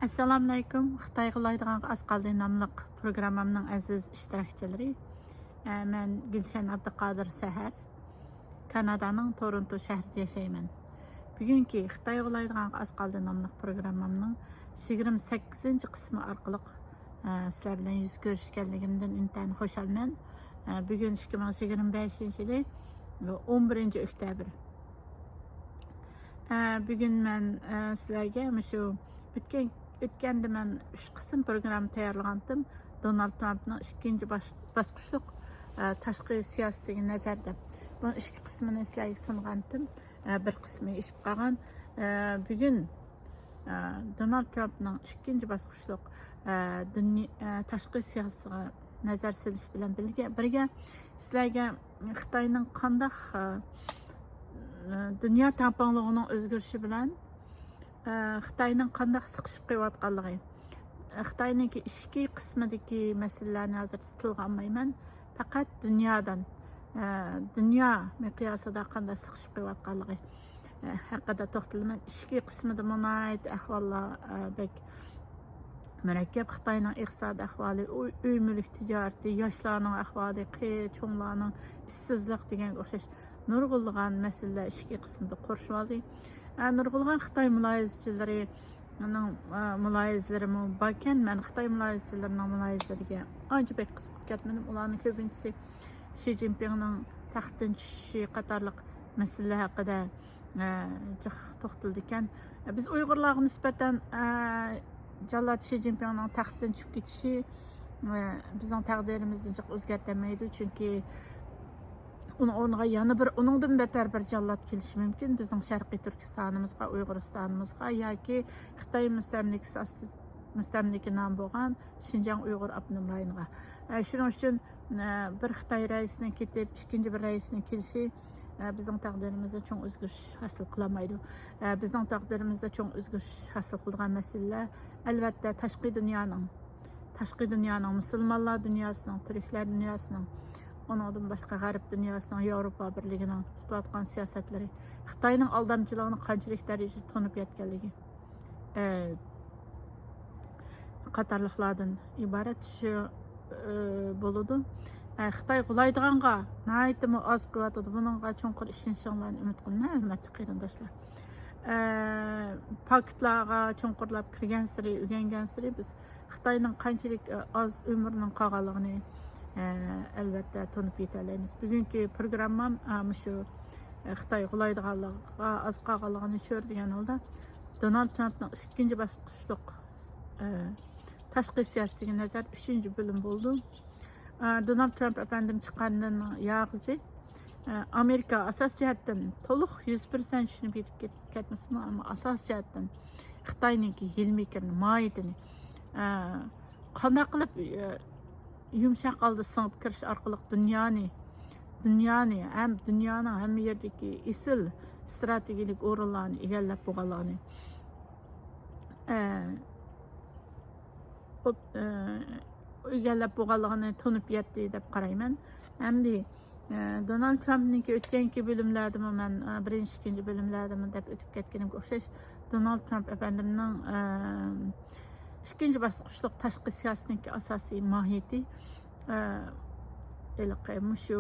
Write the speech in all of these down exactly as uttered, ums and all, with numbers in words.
ئەسسالامۇئەلەيكۇم. خىتاي غۇلايدىغانغا ئاز قالدى ناملىق پروگراممامنىڭ ئەزىز ئىشتىراكچىلىرى. ئە، مەن گۈلشەن ئابدۇقادىر سەھەر. كانادانىڭ تورونتو شەھىرىدە ياشايمەن. بۈگۈنكى خىتاي غۇلايدىغانغا ئاز قالدى ناملىق پروگراممامنىڭ يىگىرمە سەككىزىنچى قىسمى ئارقىلىق، ئە، سىلەر بىلەن يۈز كۆرۈشكەنلىكىمدىن ئىنتايىن خۇشالمەن. ئە، بۈگۈن ئىككى مىڭ يىگىرمە بەشىنچى يىلى ئون بىرىنچى ئۆكتەبىر. ئە، بۈگۈن مەن، ئە، سىلەرگە مۇشۇ ئۆتكەن، ئۆتكەندە مەن ئۈچ قىسىم پروگرامما تەييارلىغانتىم. دونالد ترامپنىڭ ئىككىنچى باش-، باسقۇچلۇق، ئە، تاشقى سىياسىتىگە نەزەر دەپ. بۇنىڭ ئىككى قىسمىنى سىلەرگە سۇنغانتىم. ئە، بىر قىسمى ئېشىپ قالغان. ئە، بۈگۈن، ئە، دونالد ترامپنىڭ ئىككىنچى باسقۇچلۇق، ئە، دۇنيا، ئە، تاشقى سىياسىتىغا نەزەر سېلىش بىلەن بىلگە، بىرگە سىلەرگە خىتاينىڭ قانداق، ئە، دۇنيا تەڭپۇڭلۇقىنىڭ ئۆزگىرىشى بىلەن، ئە، خىتاينىڭ قانداق سىقىشىپ قېلىۋاتقانلىقى، خىتاينىڭكى ئىچكى قىسمىدىكى مەسىلىلەرنى ھازىر تىلغا ئالمايمەن. پەقەت دۇنيادىن، ئە، دۇنيا مىقياسىدا قانداق سىقىشىپ قېلىۋاتقانلىقى، ئە، ھەققىدە توختىلىمەن. ئىچكى قىسمىدا ناھايىتى ئەھۋاللار، ئە، بەك مۇرەككەپ. خىتاينىڭ ئىقتىسادىي ئەھۋالى، ئۆي، ئۆي مۈلۈك تىجارىتى، ياشلارنىڭ ئەھۋالى، قېرى چوڭلارنىڭ ئىشسىزلىق دېگەنگە ئوخشاش نۇرغۇنلىغان مەسىلىلەر ئىچكى قىسمىدا قورشىۋالدى. ئە، نۇرغۇنلىغان خىتاي مۇلاھىزىچىلىرىنىڭ، ئە، مۇلاھىزىلىرىمۇ باركەن. مەن خىتاي مۇلاھىزىچىلىرىنىڭ مۇلاھىزىلىرىگە ئانچە بەك قىزىقىپ كەتمىدىم. ئۇلارنىڭ كۆپىنچىسى شى جىنپىڭنىڭ تەختتىن چۈشۈشى قاتارلىق مەسىلىلەر ھەققىدە، ئە، جىق توختىلىدىكەن. بىز ئۇيغۇرلارغا نىسبەتەن، ئە، جاللات شى جىنپىڭنىڭ تەختتىن چۈشۈپ كېتىشى، ئە، بىزنىڭ تەقدىرىمىزنى جىق ئۆزگەرتەلمەيدۇ. چۈنكى ئۇنىڭ ئورنىغا يەنە بىر، ئۇنىڭدىن بەتەر بىر جاللات كېلىشى مۇمكىن. بىزنىڭ شەرقىي تۈركىستانىمىزغا، ئۇيغۇرىستانىمىزغا ياكى خىتاي مۇستەملىكىسى ئاستى، مۇستەملىكە نامى بولغان شىنجاڭ ئۇيغۇر ئاپتونوم رايونىغا. ئە، شۇنىڭ ئۈچۈن، ئە، بىر خىتاي رەئىسىنىڭ كېتىپ، ئىككىنچى بىر رەئىسنىڭ كېلىشى، ئە، بىزنىڭ تەقدىرىمىزدە چوڭ ئۆزگىرىش ھاسىل قىلالمايدۇ. ئە، بىزنىڭ تەقدىرىمىزدە چوڭ ئۆزگىرىش ھاسىل قىلىدىغان مەسىلىلەر، ئەلۋەتتە، تاشقى دۇنيانىڭ، تاشقى دۇنيانىڭ، مۇسۇلمانلار دۇنياسىنىڭ، تۈركلەر دۇنياسىنىڭ، ئۇنىڭدىن باشقا غەرب دۇنياسىنىڭ، ياۋروپا بىرلىكىنىڭ تۇتۇۋاتقان سىياسەتلىرى، خىتاينىڭ ئالدامچىلىقىنى قانچىلىك دەرىجىدە تونۇپ يەتكەنلىكى، ئە، قاتارلىقلاردىن ئىبارەت شۇ، ئە، بولىدۇ. ئە، خىتاي غۇلايدىغانغا ناھايىتىمۇ ئاز قىلىۋاتىدۇ. بۇنىڭغا چوڭقۇر ئىشىنىشىڭلارنى ئۈمىد قىلىمەن، ھۆرمەتلىك قېرىنداشلار. ئە، پاكىتلارغا چوڭقۇرلاپ كىرگەنسېرى، ئۆگەنگەنسېرى بىز خىتاينىڭ قانچىلىك، ئە، ئاز ئۆمرىنىڭ قالغانلىقىنى، ئە، ئەلۋەتتە تونۇپ يېتەلەيمىز. بۈگۈنكى پروگراممام، ئە، مۇشۇ، ئە، خىتاي غۇلايدىغانلىقىغا ئاز قالغانلىقىنى چۆرىدىگەن ھالدا، دونالد ترامپنىڭ ئىككىنچى باسقۇچلۇق، ئە، تاشقى سىياسىتىگە نەزەر ئۈچىنچى بۆلۈم بولىدۇ. ئە، دونالد ترامپ ئەپەندىم چىققاندىن ياغىسى، ئە، ئامېرىكا ئاساسىي جەھەتتىن تولۇق يۈز پىرسەنت چۈشىنىپ يېتىپ كەت-، كەتمىسىمۇ، ئەمما ئاساسىي جەھەتتىن خىتاينىڭكى ھىيلە-مىكرىنى، ماھىيىتىنى، ئە، قانداق قىلىپ، ئە، يۇمشاق ھالدا سىڭىپ كىرىش ئارقىلىق دۇنيانى، دۇنيانى ھەم دۇنيانىڭ ھەممە يېرىدىكى ئېسىل ئىستراتېگىيەلىك ئورۇنلارنى ئىگىلەپ بولغانلىقىنى، ئە، ئوت-، ئە، ئىگىلەپ بولغانلىقىنى تونۇپ يەتتى دەپ قارايمەن. ئەمدى، ئە، دونالد ترامپنىڭكى ئۆتكەنكى بۆلۈملەردىمۇ مەن، ئە، بىرىنچى، ئىككىنچى بۆلۈملەردىمۇ دەپ ئۆتۈپ كەتكىنىمگە ئوخشاش، دونالد ترامپ ئەپەندىمنىڭ، ئە، ئىككىنچى باسقۇچلۇق تاشقى سىياسىتىنىڭكى ئاساسىي ماھىيىتى، ئە، ھېلىقى مۇشۇ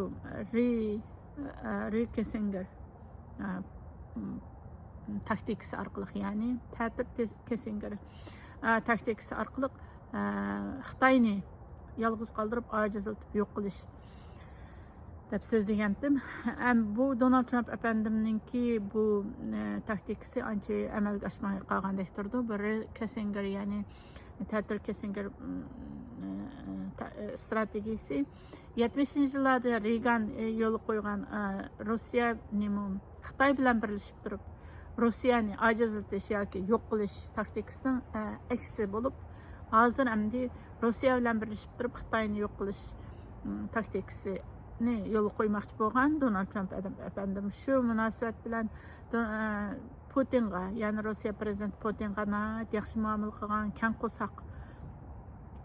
رى-، ئە، رى كىسسىنگېر، ئە، م، تاكتىكىسى ئارقىلىق، يەنى تەتۈر تېز-، كىسسىنگېر، ئە، تاكتىكىسى ئارقىلىق، ئە، خىتاينى يالغۇز قالدۇرۇپ، ئاجىزلىتىپ يوق قىلىش دەپ سۆزلىگەنتىم. ئەم، بۇ دونالد ترامپ ئەپەندىمنىڭكى بۇ، ئە، تاكتىكىسى ئانچە ئەمەلگە ئاشماي قالغاندەك تۇرىدۇ. بىرى كىسسىنگېر، يەنى تەتۈر كىسسىنگېر، م، ئە، تا-، ئە، ئىستراتېگىيىسى. يەتمىشىنچى يىللاردا رېيگان، ئە، يولغا قويغان، ئە، روسىيە نېمە، خىتاي بىلەن بىرلىشىپ تۇرۇپ، روسىيەنى ئاجىزلىتىش ياكى يوق قىلىش تاكتىكىسىنىڭ، ئە، ئەكسى بولۇپ، ھازىر ئەمدى روسىيە بىلەن بىرلىشىپ تۇرۇپ خىتاينى يوق قىلىش، م، تاكتىكىسىنى يولغا قويماقچى بولغان دونالد ترامپ ئەدەم-، ئەپەندىم. شۇ مۇناسىۋەت بىلەن دو-، ئە، پۇتىنغا، يەنى روسىيە پىرېزىدېنتى پۇتىنغا ناھايىتى ياخشى مۇئامىلە قىلغان، كەڭ قورساق،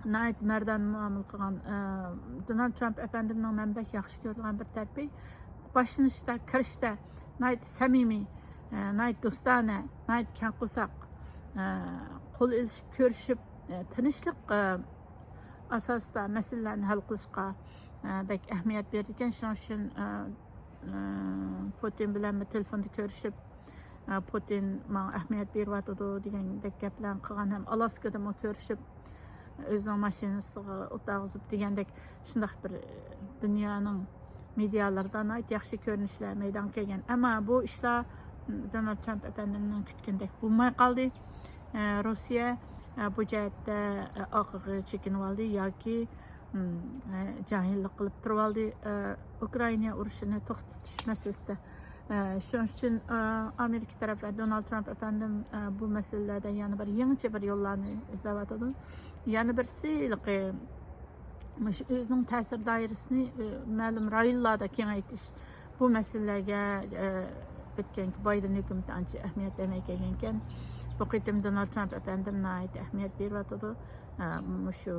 ناھايىتى مەردانە مۇئامىلە قىلغان، ئە، دونالد ترامپ ئەپەندىمنىڭ مەن بەك ياخشى كۆرىدىغان بىر تەرىپى، باشلىنىشتا، كىرىشتە ناھايىتى سەمىمىي، ئە، ناھايىتى دوستانە، ناھايىتى كەڭ قورساق، ئە، قول ئېلىشىپ كۆرۈشۈپ، ئە، تىنچلىق، ئە، ئاساسىدا مەسىلىلەرنى ھەل قىلىشقا، ئە، بەك ئەھمىيەت بېرىدىكەن. شۇنىڭ ئۈچۈن، ئە، ئە، پۇتىن بىلەنمۇ تېلېفوندا كۆرۈشۈپ، ئە، پۇتىن ماڭا ئەھمىيەت بېرىۋاتىدۇ دېگەندەك گەپلەرنى قىلغان ھەم ئالاسكىدىمۇ كۆرۈشۈپ، ئۆزىنىڭ ماشىنىسىغا ئولتۇرغۇزۇپ دېگەندەك شۇنداق بىر، ئە، دۇنيانىڭ مېدىيالىرىدا ناھايىتى ياخشى كۆرۈنۈشلەر مەيدانغا كەلگەن. ئەمما بۇ ئىشلار، م، دونالد ترامپ ئەپەندىمنىڭ كۈتكىنىدەك بولماي قالدى. ئە، روسىيە، ئە، بۇ جەھەتتە، ئە، ئارقىغا چېكىنىۋالدى ياكى، م، ئە، جاھىللىق قىلىپ تۇرۇۋالدى. ئە، ئۇكرائىنا ئۇرۇشىنى توختىتىش مەسىلىسىدە. ئە، شۇنىڭ ئۈچۈن، ئە، ئامېرىكا تەرەپ ۋە دونالد ترامپ ئەپەندىم، ئە، بۇ مەسىلىلەردە يەنە بىر يېڭىچە بىر يوللارنى ئىزدەۋاتىدۇ. يەنە بىرسى ھېلىقى مۇشۇ ئۆزىنىڭ تەسىر دائىرىسىنى، ئە، مەلۇم رايونلاردا كېڭەيتىش. بۇ مەسىلىلەرگە، ئە، ئۆتكەنكى بايدېن ھۆكۈمىتى ئانچە ئەھمىيەت بەرمەي كەلگەنىكەن. بۇ قېتىم دونالد ترامپ ئەپەندىم ناھايىتى ئەھمىيەت بېرىۋاتىدۇ. ئە، مۇشۇ،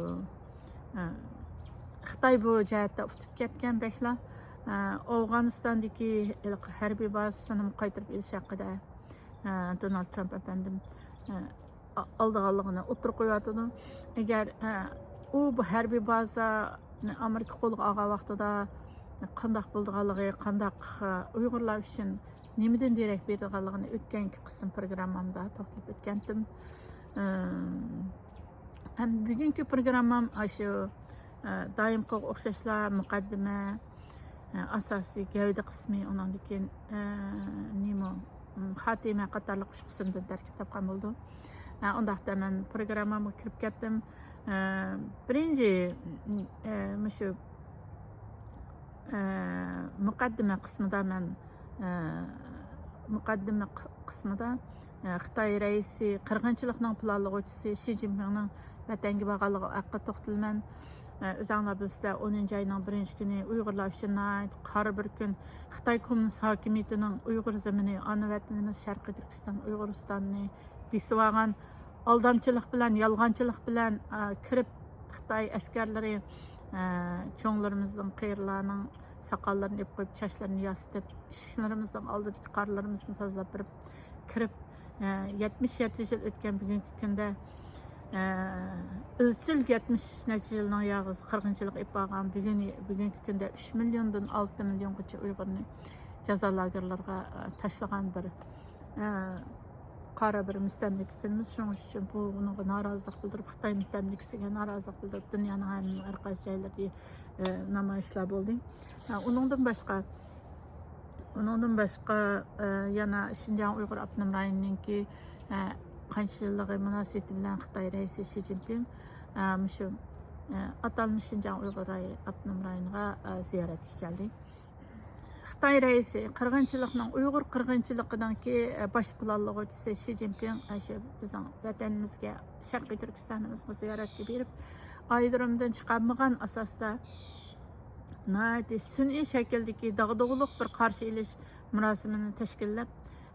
ئە، خىتاي بۇ جەھەتتە ئۇتۇپ كەتكەن بەكلا. ئە، ئافغانىستاندىكى ھېلىقى ھەربىي بازىسىنىمۇ قايتۇرۇپ ئېلىش ھەققىدە، ئە، دونالد ترامپ ئەپەندىم، ئە، ئالىدىغانلىقىنى ئوتتۇرىغا قويۇۋاتىدۇ. ئەگەر، ئە، ئۇ بۇ ھەربىي بازانى ئامېرىكا قولىغا ئالغان ۋاقتىدا قانداق بولىدىغانلىقى، قانداق، ئە، ئۇيغۇرلار ئۈچۈن نېمىدىن دېرەك بېرىدىغانلىقىنى ئۆتكەنكى قىسىم پروگراممامدا توختىلىپ ئۆتكەنتىم. ئە، ھەم بۈگۈنكى پروگراممام ئاشۇ، ئە، دائىمقىغا ئوخشاشلا مۇقەددىمە، ئاساسىي گەۋدە قىسمى، ئۇنىڭدىن كېيىن، ئە، نېمە، م، خاتىمە قاتارلىق ئۈچ قىسىمدىن تەركىب تاپقان بولىدۇ. ئە، ئۇنداقتا مەن پروگراممامغا كىرىپ كەتتىم. ئە، بىرىنچى، م، ئە، مۇشۇ، ئە، مۇقەددىمە قىسمىدا مەن، ئە، مۇقەددىمە ق-، قىسمىدا، ئە، خىتاي رەئىسى، قىرغىنچىلىقنىڭ پىلانلىغۇچىسى شى جىنپىڭنىڭ ۋەتەنگە بارغانلىقى ھەققىدە توختىلىمەن. ئە، ئۆزەڭلار بىلىسىلەر، ئونىنچى ئاينىڭ بىرىنچى كۈنى ئۇيغۇرلار ئۈچۈن ناھايىتى قارا بىر كۈن. خىتاي كوممۇنىست ھاكىمىيىتىنىڭ ئۇيغۇر زېمىنى، ئانا ۋەتىنىمىز شەرقىي تۈركىستان، ئۇيغۇرىستاننى بېسىۋالغان، ئالدامچىلىق بىلەن، يالغانچىلىق بىلەن، ئە، كىرىپ، خىتاي ئەسكەرلىرى، ئە، چوڭلىرىمىزنىڭ، قېرىلارنىڭ ساقاللىرىنى ئېلىپ قويۇپ، چاچلىرىنى ياسىتىپ، ئىشىكلىرىمىزنىڭ ئالدىدىكى قارلىرىمىزنى تازىلاپ بېرىپ، كىرىپ، ئە، يەتمىش يەتتە يىل ئۆتكەن بۈگۈنكى كۈندە، ئە، ئىزچىل يەتمىش نەچچە يىلنىڭ يالغۇز قىرغىنچىلىق ئېلىپ بارغان بۈگۈن، بۈگۈنكى كۈندە ئۈچ مىليوندىن ئالتە مىليونغىچە ئۇيغۇرنى جازا لاگېرلىرىغا، ئە، تاشلىغان بىر، ئە، قارا بىر مۇستەملىكە كۈنىمىز. شۇنىڭ ئۈچۈن بۇ، بۇنىڭغا نارازىلىق بىلدۈرۈپ، خىتاي مۇستەملىكىسىگە نارازىلىق بىلدۈرۈپ، دۇنيانىڭ ھەممە ھەر قايسى جايلىرىدا، ئە، نامايىشلار بولدى. ئە، ئۇنىڭدىن باشقا، ئۇنىڭدىن باشقا، ئە، يەنە شىنجاڭ ئۇيغۇر ئاپتونوم رايونىنىڭكى، ئە، قانچە يىللىقى مۇناسىۋىتى بىلەن خىتاي رەئىسى شى جىنپىڭ، ئە، مۇشۇ، ئە، ئاتالمىش شىنجاڭ ئۇيغۇر راي-، ئاپتونوم رايونىغا، ئە، زىيارەتكە كەلدى. خىتاي رەئىسى قىرغىنچىلىقنىڭ، ئۇيغۇر قىرغىنچىلىقىنىڭكى، ئە، باش پىلانلىغۇچىسى شى جىنپىڭ، ئە، شۇ بىزنىڭ ۋەتىنىمىزگە، شەرقىي تۈركىستانىمىزغا زىيارەتكە بېرىپ، ئايرىمدىن چىقارمىغان ئاساستا ناھايىتى سۈنئىي شەكىلدىكى داغدۇغىلىق بىر قارشى ئېلىش مۇراسىمىنى تەشكىللەپ،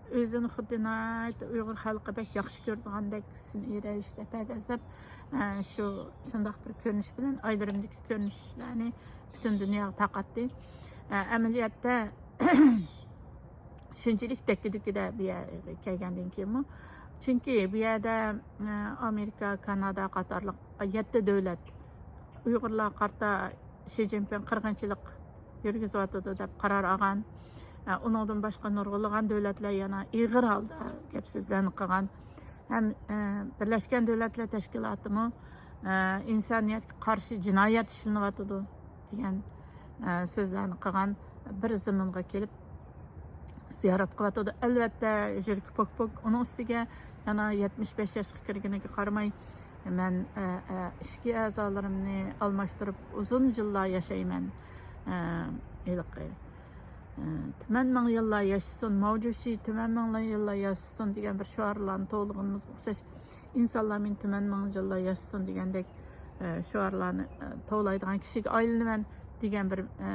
ئۆزىنى خۇددى ناھايىتى ئۇيغۇر خەلقى بەك ياخشى كۆرىدىغاندەك سۈنئىي رەۋىشتە پەردازلاپ، ئە، شۇ، شۇنداق بىر كۆرۈنۈش بىلەن ئايرىمدىكى كۆرۈنۈشلەرنى پۈتۈن دۇنياغا تارقاتتى. ئە، ئەمەلىيەتتە، شۇنچىلىك دەككە-دۈككىدە بۇ يەرگە كەلگەندىن كېيىنمۇ، چۈنكى بۇ يەردە، ئە، ئامېرىكا، كانادا قاتارلىق يەتتە دۆلەت ئۇيغۇرلارغا قارىتا شى جىنپىڭ قىرغىنچىلىق يۈرگۈزۈۋاتىدۇ دەپ قارار ئالغان. ئە، ئۇنىڭدىن باشقا نۇرغۇنلىغان دۆلەتلەر يەنە ئېغىر ھالدا گەپ سۆزلەرنى قىلغان. ھەم، ئە، بىرلەشكەن دۆلەتلەر تەشكىلاتىمۇ، ئە، ئىنسانىيەتكە قارشى جىنايەت ئىشلىنىۋاتىدۇ دېگەن، ئە، سۆزلەرنى قىلغان، بىر زېمىنغا كېلىپ زىيارەت قىلىۋاتىدۇ. ئەلۋەتتە، يۈرىكى پوك-پوك. ئۇنىڭ ئۈستىگە يەنە يەتمىش بەش ياشقا كىرگىنىگە قارىماي، مەن، ئە، ئە، ئىچكى ئەزالىرىمنى ئالماشتۇرۇپ ئۇزۇن يىللار ياشايمەن. ئە، ھېلىقى، ئە، تۈمەن مىڭ يىللار ياشىسۇن، ماۋجۇشى تۈمەن مىڭ يىللار ياشىسۇن دېگەن بىر شوئارلارنى توۋلىغىنىمىزغا ئوخشاش، ئىنسانلار مېنى تۈمەن مىڭ يىللار ياشىسۇن دېگەندەك، ئە، شوئارلارنى، ئە، توۋلايدىغان كىشىگە ئايلىنىمەن دېگەن بىر، ئە،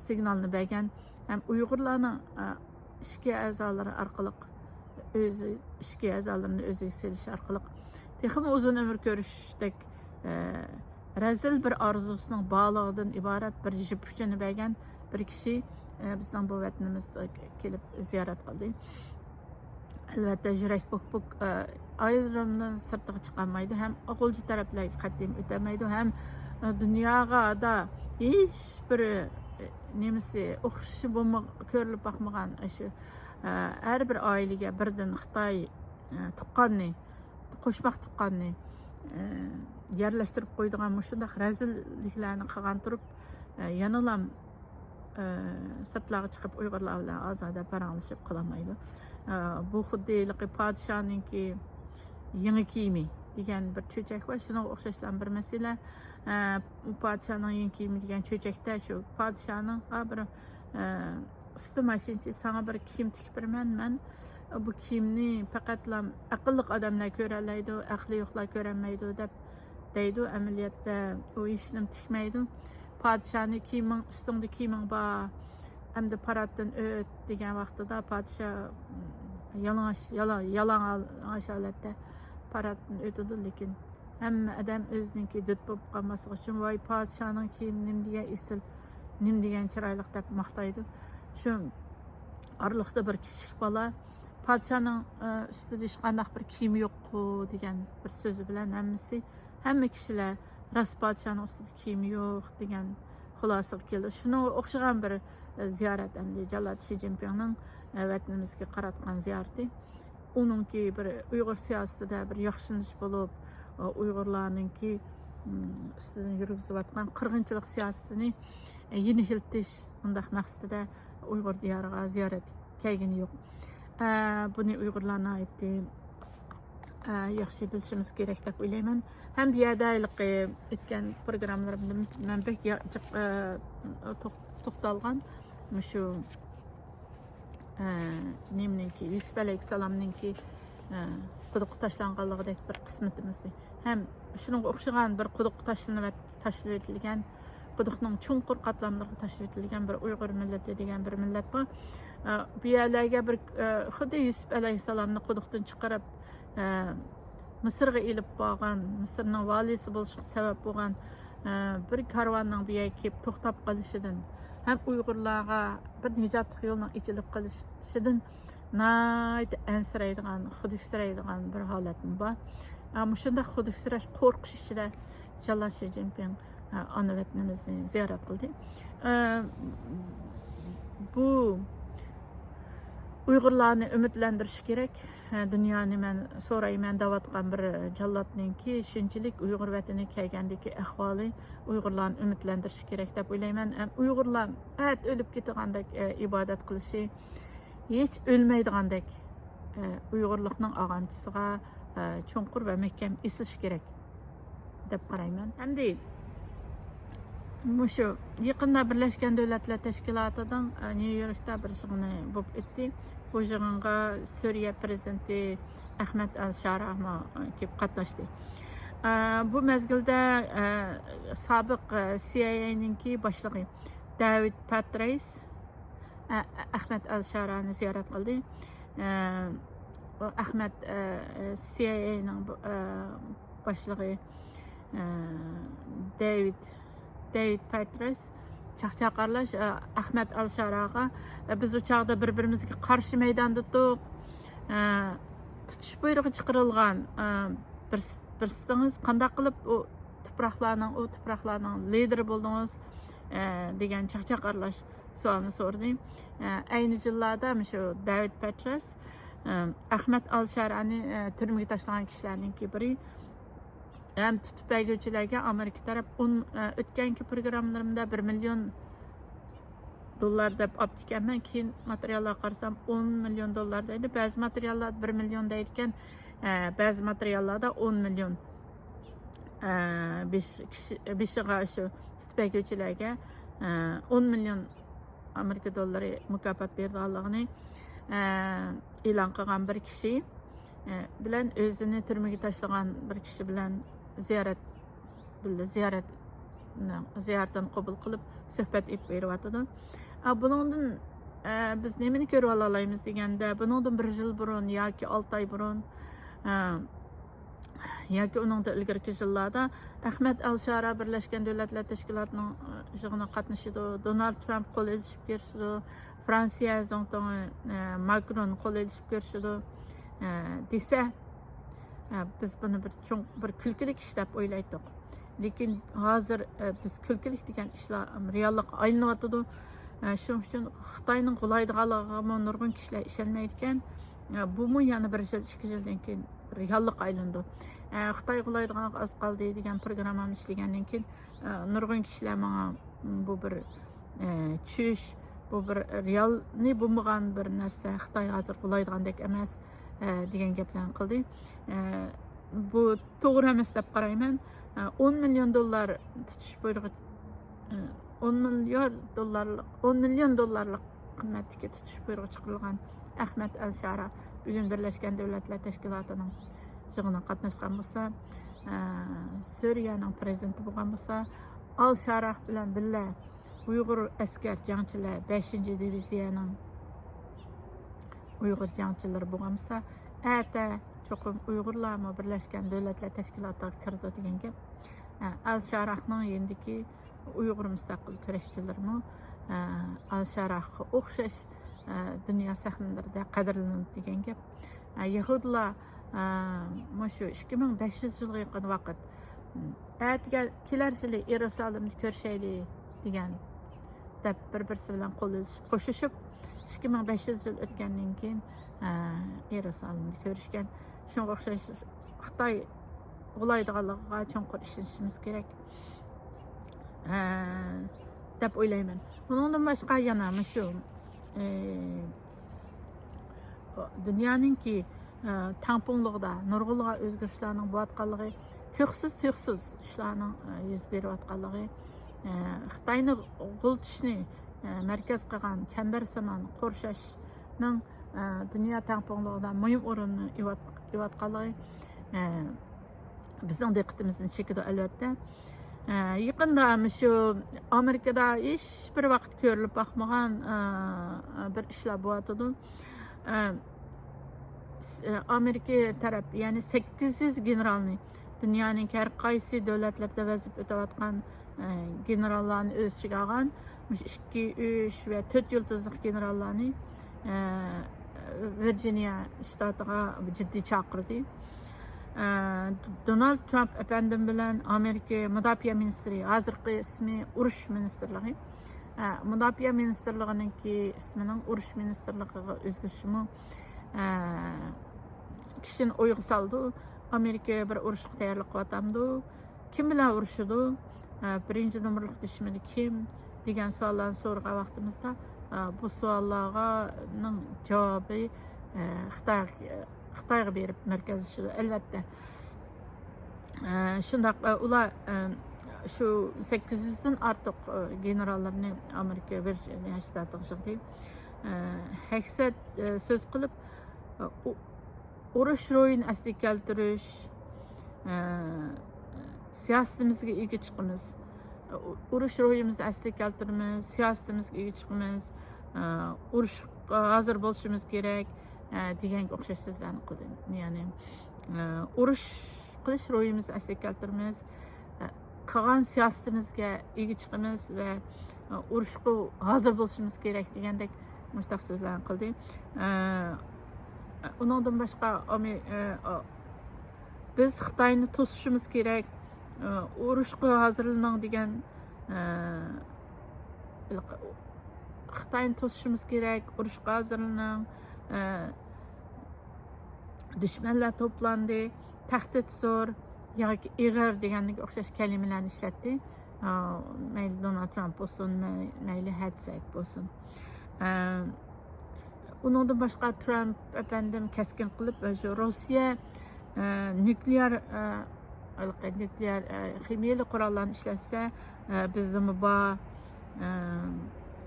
سىگنالنى بەرگەن. ھەم ئۇيغۇرلارنىڭ، ئە، ئىچكى ئەزالىرى ئارقىلىق ئۆزى، ئىچكى ئەزالىرىنى ئۆزىگە سېلىش ئارقىلىق تېخىمۇ ئۇزۇن ئۆمۈر كۆرۈشتەك، ئە، رەزىل بىر ئارزۇسىنىڭ بارلىقىدىن ئىبارەت بىر يىپ ئۇچىنى بەرگەن بىر كىشى، ئە، بىزنىڭ بۇ ۋەتىنىمىزگە كېلىپ زىيارەت قىلدى. ئەلۋەتتە، يۈرەك پوك پوك، ئايرىمدىن سىرتىغا چىقالمايدۇ ھەم غۇلجا تەرەپلەرگە قەتئىي ئۆتەلمەيدۇ ھەم دۇنياغا دا ھېچ بىر نېمىسى، ئوخشىشى بولما، كۆرۈلۈپ باقمىغان شۇ ھەر بىر ئائىلىگە بىردىن خىتاي تۇغقاننى، قوشماق تۇغقاننى يەرلەشتۈرۈپ قويىدىغان مۇشۇنداق رەزىللىكلەرنى قىلغان تۇرۇپ، يەنىلا سىرتلارغا چىقىپ ئۇيغۇرلار بىلەن ئازادە پاراڭلىشىپ قالالمايدۇ. بۇ خۇددى ھېلىقى پادىشاھنىڭكى يېڭى كىيىمى دېگەن بىر چۆچەك بار. شۇنىڭغا ئوخشاشلا بىر مەسىلە. ئۇ پادىشاھنىڭ يېڭى كىيىمى دېگەن چۆچەكتە شۇ پادىشاھنىڭ بىر ئۇستا ماشىنىچى، ساڭا بىر كىيىم تىكىپ بېرىمەن، مەن بۇ كىيىمنى پەقەتلا ئەقىللىق ئادەملەر كۆرەلەيدۇ، ئەقلى يوقلار كۆرەلمەيدۇ دەپ دەيدۇ. ئەمەلىيەتتە ئۇ ھېچنېمە تىكمەيدۇ. پادىشاھنى كىيىمىڭ، ئۈستۈڭدە كىيىمىڭ بار، ئەمدى پاراتتىن ئۆت دېگەن ۋاقتىدا پادىشاھ يالىڭاچ، يالا-، يالاڭاچ ھالەتتە پاراتتىن ئۆتىدۇ، لېكىن ھەممە ئادەم ئۆزىنىڭكى دىت بولۇپ قالماسلىق ئۈچۈن، ۋاي، پادىشاھنىڭ كىيىمى نېمە دېگەن ئېسىل، نېمە دېگەن چىرايلىق دەپ ماختايدۇ. شۇ ئارىلىقتا بىر كىچىك بالا پادىشاھنىڭ ئۈستىدە ھېچقانداق بىر كىيىمى يوققۇ دېگەن بىر سۆزى بىلەن ھەممىسى، ھەممە كىشىلەر راست پادىشاھنىڭ ئۈستىدە كىيىمى يوق دېگەن خۇلاسىغا كېلىدۇ. شۇنىڭغا ئوخشىغان بىر زىيارەت ئەمدى جاللات شى جىنپىڭنىڭ ۋەتىنىمىزگە قاراتقان زىيارىتى. ئۇنىڭكى بىر ئۇيغۇر سىياسىتىدە بىر ياخشىلىنىش بولۇپ، ئۇيغۇرلارنىڭكى ئۈستىدىن يۈرگۈزۈۋاتقان قىرغىنچىلىق سىياسىتىنى يېنىكلىتىش، مۇنداق مەقسىتىدە ئۇيغۇر دىيارىغا زىيارەت كەلگىنى يوق. بۇنى ئۇيغۇرلار ناھايىتى ياخشى بىلىشىمىز كېرەك دەپ ئويلايمەن. ھەم بۇ يەردە ھېلىقى ئۆتكەن پروگراممىلىرىمدا مەن بەك يا-، جىق، توختالغان مۇشۇ نېمىنىڭكى، يۈسۈپ ئەلەيھىسسالامنىڭكى قۇدۇققا تاشلانغانلىقىدەك بىر قىسمىتىمىزنى ھەم شۇنىڭغا ئوخشىغان بىر قۇدۇققا تاشلىنىۋەت-، تاشلىۋېتىلگەن، قۇدۇقنىڭ چوڭقۇر قاتلاملىرىغا تاشلىۋېتىلگەن بىر ئۇيغۇر مىللىتى دېگەن بىر مىللەت بار. بۇ يەرلەرگە بىر، خۇددى يۈسۈپ ئەلەيھىسسالامنى قۇدۇقتىن چىقىرىپ، مىسىرغا ئېلىپ بارغان، مىسىرنىڭ ۋالىيسى بولۇشقا سەۋەب بولغان بىر كارۋاننىڭ بۇ يەرگە كېلىپ توختاپ قېلىشىدىن ھەم ئۇيغۇرلارغا بىر نىجاتلىق يولنىڭ ئېچىلىپ قېلىشىدىن ناھايىتى ئەنسىرەيدىغان، خۇدۈكسىرەيدىغان بىر ھالەتمۇ بار. مۇشۇنداق خۇدۈكسىرەش، قورقۇش ئىچىدە جاللات شى جىنپىڭ ئانا ۋەتىنىمىزنى زىيارەت قىلدى. بۇ ئۇيغۇرلارنى ئۈمىدلەندۈرۈش كېرەك. دۇنيانى مەن سورايمەن دەۋاتقان بىر جاللاتنىڭكى شۇنچىلىك ئۇيغۇر ۋەتىنىگە كەلگەندىكى ئەھۋالى ئۇيغۇرلارنى ئۈمىدلەندۈرۈش كېرەك دەپ ئويلايمەن. ئەم، ئۇيغۇرلار ئەتە ئۆلۈپ كېتىدىغاندەك، ئە، ئىبادەت قىلىشى، ھېچ ئۆلمەيدىغاندەك، ئە، ئۇيغۇرلۇقنىڭ ئاغامچىسىغا، ئە، چوڭقۇر ۋە مەھكەم ئېسىلىشى كېرەك دەپ قارايمەن. ئەمدى مۇشۇ يېقىندا بىرلەشكەن دۆلەتلەر تەشكىلاتىنىڭ، ئە، نيۇ يوركتا بىر يىغىنى بولۇپ ئۆتتى. بۇ يىغىنغا سۈرىيە پرېزىدېنتى ئەخمەت ئەل شارامۇ كېلىپ قاتناشتى. ئە، بۇ مەزگىلدە، ئە، سابىق، ئە، سىئايئېينىڭكى باشلىقى داۋىد پاترەيس، ئە، ئەخمەت ئەل شارانى زىيارەت قىلدى. ئە، ئەخمەت، ئە، سىئايئېينىڭ بۇ، ئە، باشلىقى، ئە، دېۋىد، دېۋىد پاترەيس چاقچاق ئارىلاش، ئە، ئەخمەت ئەل شاراغا، ئە، بىز ئۇ چاغدا بىر-بىرىمىزگە قارشى مەيداندا تۇق. ئە، تۇتۇش بۇيرۇقى چىقىرىلغان، ئە، بىر، بىرسىڭىز قانداق قىلىپ ئۇ تۇپراقلارنىڭ، ئۇ تۇپراقلارنىڭ لىدىرى بولدىڭىز، ئە، دېگەن چاقچاق ئارىلاش سوئالنى سورىدى. ئە، ئەينى يىللاردا مۇشۇ داۋىد پاترەيس، ئە، ئەخمەت ئەل شارانى، ئە، تۈرمىگە تاشلىغان كىشىلەرنىڭكى بىرى. ھەم تۇتۇپ بەرگۈچىلەرگە ئامېرىكا تەرەپ ئون، ئە، ئۆتكەنكى پروگراممىلىرىمدا بىر مىليون دوللار دەپ ئاپتىكەنمەن. كېيىن ماتېرىياللارغا قارىسام، ئون مىليون دوللار دەيدۇ. بەزى ماتېرىياللاردا بىر مىليون دەيدىكەن. ئە، بەزى ماتېرىياللاردا ئون مىليون. ئە، بېش-، كىشى، بېشىغا شۇ تۇتۇپ بەرگۈچىلەرگە، ئە، ئون مىليون ئامېرىكا دوللىرى مۇكاپات بېرىدىغانلىقىنى، ئە، ئېلان قىلغان بىر كىشى، ئە، بىلەن ئۆزىنى تۈرمىگە تاشلىغان بىر كىشى بىلەن زىيارەت، بىللە زىيارەت، زىيارىتىنى قوبۇل قىلىپ سۆھبەت ئېلىپ بېرىۋاتىدۇ. ئا، بۇنىڭدىن، ئە، بىز نېمىنى كۆرۈۋالالايمىز دېگەندە، بۇنىڭدىن بىر يىل بۇرۇن ياكى ئالتە ئاي بۇرۇن، ئە، ياكى ئۇنىڭدىن ئىلگىرىكى يىللاردا ئەخمەت ئەل شارا بىرلەشكەن دۆلەتلەر تەشكىلاتىنىڭ، ئە، يىغىنىغا قاتنىشىدۇ، دونالد ترامپ قول ئېلىشىپ كۆرۈشىدۇ، فرانسىيە زۇڭتۇڭى، ئە، ماكرون قول ئېلىشىپ كۆرۈشىدۇ. ئە، دېسە، ئە، بىز بۇنى بىر چوڭ، بىر كۈلكىلىك ئىش دەپ ئويلايتتۇق. لېكىن ھازىر، ئە، بىز كۈلكىلىك دېگەن ئىشلار رېئاللىققا ئايلىنىۋاتىدۇ. ئە، شۇنىڭ ئۈچۈن خىتاينىڭ غۇلايدىغانلىقىغىمۇ نۇرغۇن كىشىلەر ئىشەنمەيدىكەن. ئە، بۇمۇ يەنە بىر يىل، ئىككى يىلدىن كېيىن رېئاللىققا ئايلىنىدۇ. ئە، خىتاي غۇلايدىغانغا ئاز قالدى دېگەن پروگراممامنى ئىشلىگەندىن كېيىن، ئە، نۇرغۇن كىشىلەر ماڭا، م، بۇ بىر، ئە، چۈش، بۇ بىر رېئالنى بولمىغان بىر نەرسە، خىتاي ھازىر غۇلايدىغاندەك ئەمەس، ئە، دېگەن گەپلەرنى قىلدى. ئە، بۇ توغرا ئەمەس دەپ قارايمەن. ئە، ئون مىليون دوللار تۇتۇش بۇيرۇقى، ئە، ئون مىليار دوللارلىق، ئون مىليون دوللارلىق قىممەتتىكى تۇتۇش بۇيرۇقى چىقىرىلغان ئەخمەت ئەل شارا بۈگۈن بىرلەشكەن دۆلەتلەر تەشكىلاتىنىڭ يىغىنىغا قاتناشقان بولسا، ئە، سۈرىيەنىڭ پرېزىدېنتى بولغان بولسا، ئال شاراخ بىلەن بىللە ئۇيغۇر ئەسكەر جەڭچىلەر بەشىنچى دىۋىزىيەنىڭ ئۇيغۇر جەڭچىلىرى بولغان بولسا، ئەتە چوقۇم ئۇيغۇرلارمۇ بىرلەشكەن دۆلەتلەر تەشكىلاتىغا كىرىدۇ دېگەن گەپ. ئە، ئەل شاراخنىڭ يېنىدىكى ئۇيغۇر مۇستەقىل كۈرەشچىلىرىمۇ، ئە، ئەل شاراخقا ئوخشاش، ئە، دۇنيا سەھنىلىرىدە قەدىرلىنىدۇ دېگەن گەپ. ئە، يەھۇدىيلار، ئە، مۇشۇ ئىككى مىڭ بەش يۈز يىلغا يېقىن ۋاقىت، ئەتىگە كېلەر يىلى يېرۇسالىمدا كۆرۈشەيلى دېگەن دەپ بىر-بىرسى بىلەن قول ئېلىشىپ، خوشلىشىپ، ئىككى مىڭ بەش يۈز يىل ئۆتكەندىن كېيىن، ئە، يېرۇسالىمدا كۆرۈشكەن. شۇنىڭغا ئوخشاش خىتاي غۇلايدىغانلىقىغا چوڭقۇر ئىشىنىشىمىز كېرەك، ئە، دەپ ئويلايمەن. بۇنىڭدىن باشقا يەنە مۇشۇ، ئە، دۇنيانىڭكى، ئە، تەڭپۇڭلۇقىدا نۇرغۇنلىغان ئۆزگىرىشلەرنىڭ بولۇۋاتقانلىقى، تۇيۇقسىز، تۇيۇقسىز ئىشلارنىڭ، ئە، يۈز بېرىۋاتقانلىقى، ئە، خىتاينى غۇلىتىشنى، ئە، مەركەز قىلغان چەمبەرسىمان قورشاشنىڭ، ئە، دۇنيا تەڭپۇڭلۇقىدا مۇھىم ئورۇننى ئېۋەت-، ئېۋەتقانلىقى، ئە، بىزنىڭ دىققىتىمىزنى چېكىدۇ، ئەلۋەتتە. ئە، يېقىندا مۇشۇ ئامېرىكىدا ھېچ بىر ۋاقىت كۆرۈلۈپ باقمىغان، ئە، بىر ئىشلار بولۇۋاتىدۇ. ئە، س-، ئامېرىكا تەرەپ، يەنى سەككىز يۈز گېنېرالنى، دۇنيانىڭ ھەر قايسى دۆلەتلەردە ۋەزىپە ئۆتەۋاتقان، ئە، گېنېراللارنى ئۆز ئىچىگە ئالغان، مۇشۇ ئىككى، ئۈچ ۋە تۆت يۇلتۇزلۇق گېنېراللارنى، ئە، ۋىرجىنىيە شتاتىغا جىددىي چاقىردى. ئە، دونالد ترامپ ئەپەندىم بىلەن ئامېرىكا مۇداپىئە مىنىستىرى، ھازىرقى ئىسمى ئۇرۇش مىنىستىرلىقى، ئە، مۇداپىئە مىنىستىرلىقىنىڭكى ئىسمىنىڭ ئۇرۇش مىنىستىرلىقىغا ئۆزگىرىشىمۇ، ئە، كىشىنى ئويغا سالىدۇ. ئامېرىكا بىر ئۇرۇشقا تەييارلىق قىلىۋاتامدۇ؟ كىم بىلەن ئۇرۇشىدۇ؟ ئە، بىرىنچى نومۇرلۇق دۈشمىنى كىم؟ دېگەن سوئاللارنى سورىغان ۋاقتىمىزدا، ئە، بۇ سوئاللارنىڭ جاۋابى، ئە، خىتاي، خىتايغا بېرىپ مەركەزلىشىدۇ، ئەلۋەتتە. ئە، شۇنداق، ئە، ئۇلار، ئە، شۇ سەككىز يۈزدىن ئارتۇق، ئە، گېنېراللىرىنى ئامېرىكا ۋىرجىنىيە شتاتىغا يىغدى. ئە، ھەقسەت، ئە، سۆز قىلىپ، ئە، ئۇ-، ئۇرۇش روھىنى ئەسلىگە كەلتۈرۈش، ئە، سىياسىتىمىزگە ئىگە چىقىمىز. ئۇ-، ئۇرۇش روھىمىزنى ئەسلىگە كەلتۈرىمىز، سىياسىتىمىزگە ئىگە چىقىمىز، ئە، ئۇرۇشقا ھازىر بولۇشىمىز كېرەك، ئە، دېگەنگە ئوخشاش سۆزلەرنى قىلدى. يەنى، ئە، ئۇرۇش قىلىش روھىمىزنى ئەسلىگە كەلتۈرىمىز، ئە، قىلغان سىياسىتىمىزگە ئىگە چىقىمىز ۋە، ئە، ئۇرۇشقا ھازىر بولۇشىمىز كېرەك دېگەندەك مۇشۇنداق سۆزلەرنى قىلدى. ئە، ئۇنىڭدىن باشقا ئامې-، ئە، ئا-، بىز خىتاينى توسۇشىمىز كېرەك، ئە، ئۇرۇشقا ھازىرلىنىڭ دېگەن، ئە، خىتاينى توسۇشىمىز كېرەك، ئۇرۇشقا ھازىرلىنىڭ، ئە، دۈشمەنلەر توپلاندى، تەھدىت زور ياكى ئېغىر دېگەندىكى ئوخشاش كەلىمىلەرنى ئىشلەتتى. ئا، مەيلى دونالد ترامپ بولسۇن، مەي-، مەيلى ھەدسەك بولسۇن. ئە، ئۇنىڭدىن باشقا ترامپ ئەپەندىم كەسكىن قىلىپ، شۇ روسىيە، ئە، نۇكلېئار، ئە، ھېلىقى نۇكلېئار، ئە، خىمىيەلىك قوراللارنى ئىشلەتسە، ئە، بىزدىمۇ بار. ئە،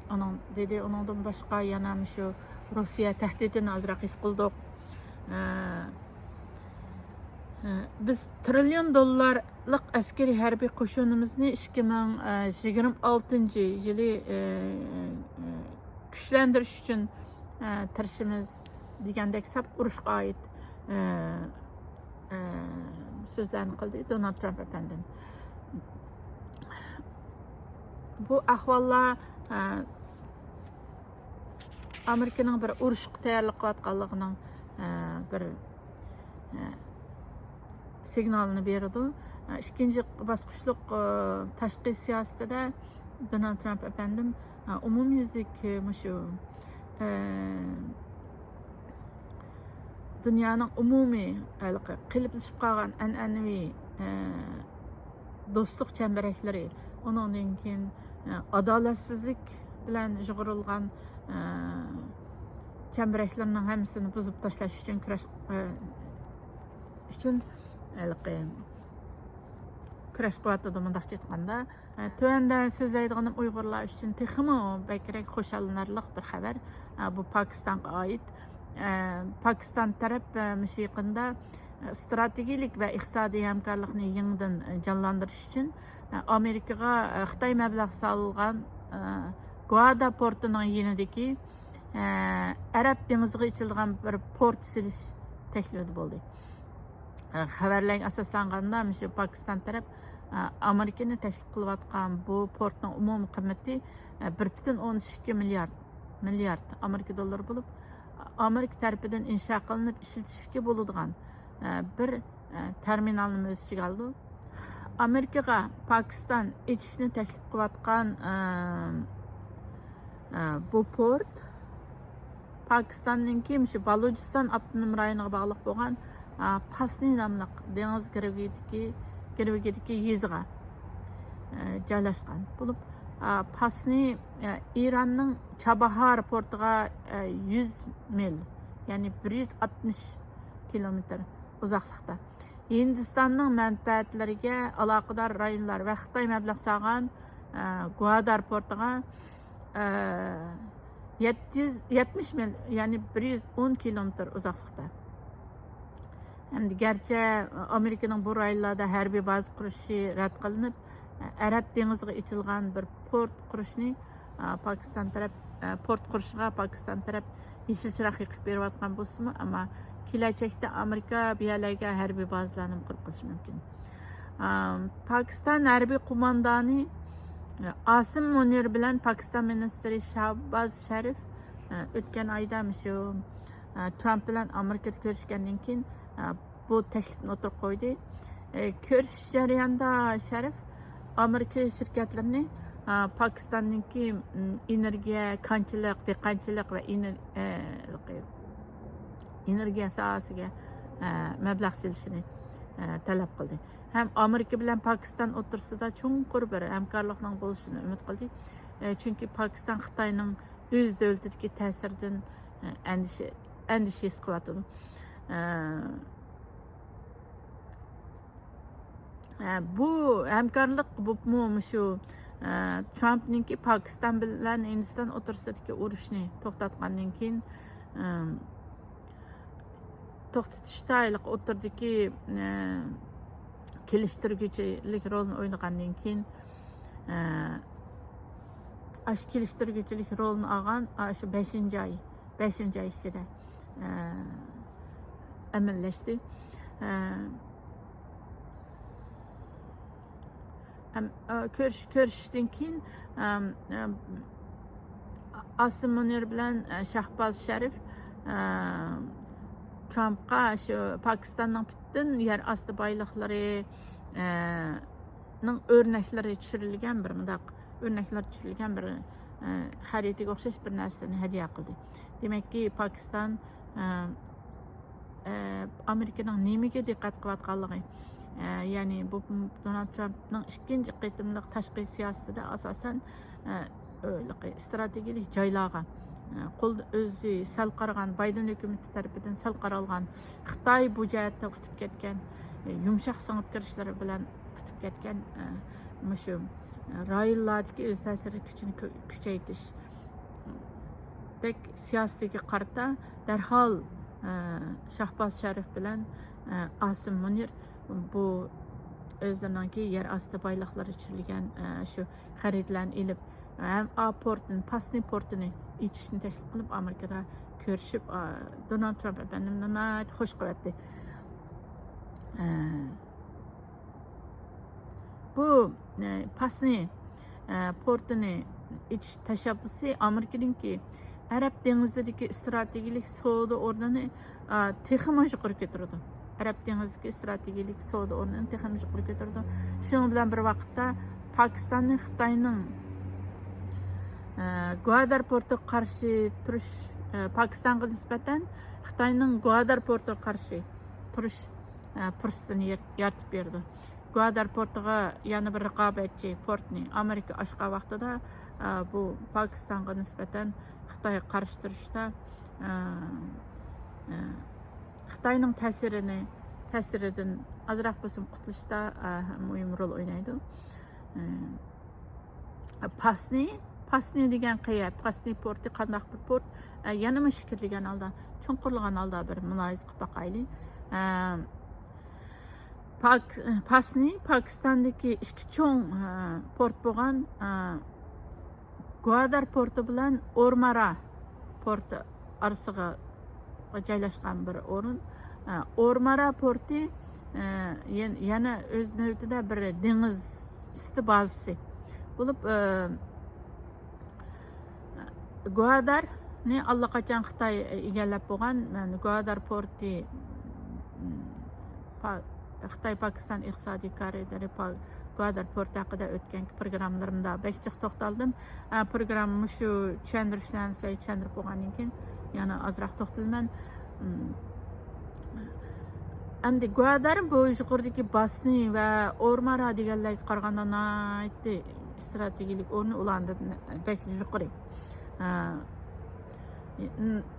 ئۇنىڭ دېدى، ئۇنىڭدىن باشقا يەنە مۇشۇ روسىيە تەھدىتىنى ئازراق ھېس قىلدۇق. ئە، ئە، بىز تىرىليون دوللارلىق ئەسكىرىي ھەربىي قوشۇنىمىزنى ئىككى مىڭ يىگىرمە ئالتىنچى يىلى، ئە، ئە، كۈچلەندۈرۈش ئۈچۈن، ئە، تىرىشىمىز دېگەندەك سەپ ئۇرۇشقا ئائىت، ئە، ئە، سۆزلەرنى قىلدى دونالد ترامپ ئەپەندىم. بۇ ئەھۋاللار، ئە، ئامېرىكىنىڭ بىر ئۇرۇشقا تەييارلىق قىلىۋاتقانلىقىنىڭ، ئە، بىر، ئە، سىگنالنى بېرىدۇ. ئە، ئىككىنچى باسقۇچلۇق، ئە، تاشقى سىياسىتىدە دونالد ترامپ ئەپەندىم، ئە، ئومۇميۈزلۈك، ئە، مۇشۇ، ئە، دۇنيانىڭ ئومۇمىي ھېلىقى قېلىپلىشىپ قالغان ئەنئەنىۋى، ئە، دوستلۇق چەمبىرەكلىرى، ئۇنىڭدىن كېيىن، ئە، ئادالەتسىزلىك بىلەن يۇغۇرۇلغان، ئە، چەمبىرەكلىرىنىڭ ھەممىسىنى بۇزۇپ تاشلاش ئۈچۈن كۈرەش، ئە، ئۈچۈن ھېلىقى كۈرەش قىلىۋاتىدۇ، مۇنداقچە ئېيتقاندا. ئە، تۆۋەندە سۆزلەيدىغىنىم ئۇيغۇرلار ئۈچۈن تېخىمۇ بەكرەك خۇشاللىنارلىق بىر خەۋەر. ئە، بۇ پاكىستانغا ئائىت. ئە، پاكىستان تەرەپ، ئە، مۇشۇ يېقىندا، ئە، ئىستراتېگىيەلىك ۋە ئىقتىسادىي ھەمكارلىقنى يېڭىدىن، ئە، جانلاندۇرۇش ئۈچۈن، ئە، ئامېرىكىغا، ئە، خىتاي مەبلەغ سالغان، ئە، گۇئادا پورتىنىڭ يېنىدىكى، ئە، ئەرەب دېڭىزىغا ئېچىلىدىغان بىر پورت سېلىش تەكلىپىدە بولدى. ئە، خەۋەرلەرگە ئاساسلانغاندا، مۇشۇ پاكىستان تەرەپ، ئە، ئامېرىكىنى تەكلىپ قىلىۋاتقان بۇ پورتنىڭ ئومۇمىي قىممىتى، ئە، بىر پۈتۈن ئوندىن ئىككى مىليارد، مىليارد ئامېرىكا دوللىرى بولۇپ، ئامېرىكا تەرىپىدىن ئىنشا قىلىنىپ ئىشلىتىشكە بولىدىغان، ئە، بىر، ئە، تەرمىنالنى ئۆز ئىچىگە ئالىدۇ. ئامېرىكىغا پاكىستان ئېچىشنى تەكلىپ قىلىۋاتقان، ئە، ئە، بۇ پورت پاكىستاننىڭكى مۇشۇ بالۇچىستان ئاپتونوم رايونىغا باغلىق بولغان، ئە، پاسنى ناملىق دېڭىز گىرۋىكىدىكى، گىرۋىكىدىكى يېزىغا، ئە، جايلاشقان بولۇپ، ئە، پاسنى، ئە، ئىراننىڭ چاباھار پورتىغا، ئە، يۈز مىل، يەنى بىر يۈز ئاتمىش كىلومېتىر ئۇزاقلىقتا. ھىندىستاننىڭ مەنپەئەتلىرىگە ئالاقىدار رايونلار ۋە خىتاي مەبلەغ سالغان، ئە، گۇئادار پورتىغا، ئە، يەتتە يۈز يەتمىش مىل، يەنى بىر يۈز ئون كىلومېتىر ئۇزاقلىقتا. ھەمدە گەرچە ئامېرىكىنىڭ بۇ رايونلاردا ھەربىي بازا قۇرۇشى رەت قىلىنىپ، ئەرەب دېڭىزىغا ئېچىلغان بىر پورت قۇرۇشنى، ئە، پاكىستان تەرەپ، ئە، پورت قۇرۇشىغا پاكىستان تەرەپ يېشىل چىراغ يېقىپ بېرىۋاتقان بولسىمۇ، ئەمما كېلەچەكتە ئامېرىكا بۇ يەرلەرگە ھەربىي بازىلارنى قۇرۇپ قىلىشى مۇمكىن. ئام، پاكىستان ھەربىي قوماندانى، ئە، ئاسىم مۇنىر بىلەن پاكىستان مىنىستىرى شاھباز شەرىف، ئە، ئۆتكەن ئايدا مۇشۇ، ئە، ترامپ بىلەن ئامېرىكىدا كۆرۈشكەندىن كېيىن، ئە، بۇ تەكلىپنى ئوتتۇرىغا قويدى. ئە، كۆرۈشۈش جەريانىدا شەرىف ئامېرىكا شىركەتلىرىنى، ئە، پاكىستاننىڭكى، م، ئېنېرگىيە، كانچىلىق، دېھقانچىلىق ۋە ئېنېر-، ئە، ئېنېرگىيە ساھەسىگە، ئە، مەبلەغ سېلىشىنى، ئە، تەلەپ قىلدى. ھەم ئامېرىكا بىلەن پاكىستان ئوتتۇرىسىدا چوڭقۇر بىر ھەمكارلىقنىڭ بولۇشىنى ئۈمىد قىلدى. ئە، چۈنكى پاكىستان خىتاينىڭ ئۆز دۆلىتىدىكى تەسىرىدىن، ئە، ئەندىشە، ئەندىشە ھېس قىلىۋاتىدۇ. ئە، ئە، بۇ ھەمكارلىق بولۇپمۇ مۇشۇ، ئە، ترامپنىڭكى پاكىستان بىلەن ھىندىستان ئوتتۇرىسىدىكى ئۇرۇشنى توختاتقاندىن كېيىن، ئە، توختىتىشتا ھېلىقى ئوتتۇرىدىكى، ئە، كېلىشتۈرگۈچىلىك رولىنى ئوينىغاندىن كېيىن، ئە، ئاشۇ كېلىشتۈرگۈچىلىك رولىنى ئالغان، ئاشۇ بەشىنچى ئاي، بەشىنچى ئاي ئىچىدە، ئە، ئەمەلىيلەشتى. ئە، ئەم، ئە، كۆرۈش-، كۆرۈشۈشتىن كېيىن، ئەم، ئەم، ئاسىم مۇنىر بىلەن، ئە، شاھباز شەرىپ، ئە، ترامپقا شۇ پاكىستاننىڭ پۈتۈن يەر ئاستى بايلىقلىرى، ئە، نىڭ ئۆرنەكلىرى چۈشۈرۈلگەن بىر مۇنداق ئۆرنەكلەر چۈشۈرۈلگەن بىر، ئە، خەرىتىگە ئوخشاش بىر نەرسىنى ھەدىيە قىلدى. دېمەككى، پاكىستان، ئە، ئە، ئامېرىكىنىڭ نېمىگە دىققەت قىلىۋاتقانلىقى، ئە، يەنى بۇ دونالد ترامپنىڭ ئىككىنچى قېتىملىق تاشقى سىياسىتىدە ئاساسەن، ئە، ھېلىقى ئىستراتېگىيەلىك جايلارغا، ئە، قول-، ئۆزى سەل قارىغان، بايدېن ھۆكۈمىتى تەرىپىدىن سەل قارالغان خىتاي بۇ جەھەتتە ئۇتۇپ كەتكەن، ئە، يۇمشاق سىڭىپ كىرىشلىرى بىلەن ئۇتۇپ كەتكەن، ئە، مۇشۇ، ئە، رايونلاردىكى ئۆز تەسىر كۈچىنى كۈ-، كۈچەيتىشتەك سىياسىتىگە قارىتا دەرھال، ئە، شاھباز شەرىپ بىلەن، ئە، ئاسىم مۇنىر بۇ ئۆزلىرىنىڭكى يەر ئاستى بايلىقلىرى چۈشۈرۈلگەن، ئە، شۇ خەرىتىلەرنى ئېلىپ، ھەم ئا پورتىنى، پاسنى پورتىنى ئېچىشنى تەكلىپ قىلىپ، ئامېرىكىدا كۆرۈشۈپ، ئا، دونالد ترامپ ئەپەندىمنى ناھايىتى خوش قىلىۋەتتى. ئە، بۇ، ئە، پاسنى، ئە، پورتىنى ئېچىش تەشەببۇسى ئامېرىكىنىڭكى ئەرەب دېڭىزىدىكى ئىستراتېگىيەلىك سودا ئورنىنى، ئا، تېخىمۇ يۇقىرى كۆتۈرىدۇ. ئەرەب دېڭىزىدىكى ئىستراتېگىيەلىك سودا ئورنىنى تېخىمۇ يۇقىرى كۆتۈرىدۇ. شۇنىڭ بىلەن بىر ۋاقىتتا پاكىستاننى خىتاينىڭ، ئە، گۋادار پورتىغا قارشى تۇرۇش، ئە، پاكىستانغا نىسبەتەن خىتاينىڭ گۋادار پورتىغا قارشى تۇرۇش، ئە، پۇرسىتىنى يار-، يارىتىپ بېرىدۇ. گۋادار پورتىغا يەنە بىر رىقابەتچى پورتنى ئامېرىكا ئاچقان ۋاقتىدا، ئە، بۇ پاكىستانغا نىسبەتەن خىتايغا قارشى تۇرۇشتا، ئە، ئە، خىتاينىڭ تەسىرىنى، تەسىرىدىن ئازراق بولسىمۇ قۇتۇلۇشتا، ئە، مۇھىم رول ئوينايدۇ. ئە، پاسنى، پاسنى دېگەن قەيە؟ پاسنى پورتى قانداق بىر پورت؟ ئە، يەنىمۇ ئىچكىرىلىگەن ھالدا، چوڭقۇرلىغان ھالدا بىر مۇلاھىزە قىلىپ باقايلى. ئە، پاك-، پاسنى پاكىستاندىكى ئىككى چوڭ، ئە، پورت بولغان، ئە، گۋادار پورتى بىلەن ئورمارا پورتى ئارىسىغا جايلاشقان بىر ئورۇن. ئە، ئورمارا پورتى، ئە، يەن-، يەنە ئۆز نۆۋىتىدە بىر دېڭىز ئۈستى بازىسى بولۇپ، ئە، گۋادارنى ئاللىقاچان خىتاي ئىگىلەپ بولغان. مەن گۋادار پورتى، پا-، خىتاي پاكىستان ئىقتىسادىي كارىدورى پا-، گۋادار پورتى ھەققىدە ئۆتكەنكى پروگراممىلىرىمدا بەك جىق توختالدىم. ئە، پروگرامما مۇشۇ چۈشەندۈرۈشلەرنى سىلەرگە چۈشەندۈرۈپ بولغاندىن كېيىن يەنە ئازراق توختىلىمەن. ئەمدى گۋادار بۇ يۇقىرىدىكى باسنى ۋە ئورمارا دېگەنلەرگە قارىغاندا ناھايىتى ئىستراتېگىيەلىك ئورنى ئۇلاندىن بەك يۇقىرى. ئە،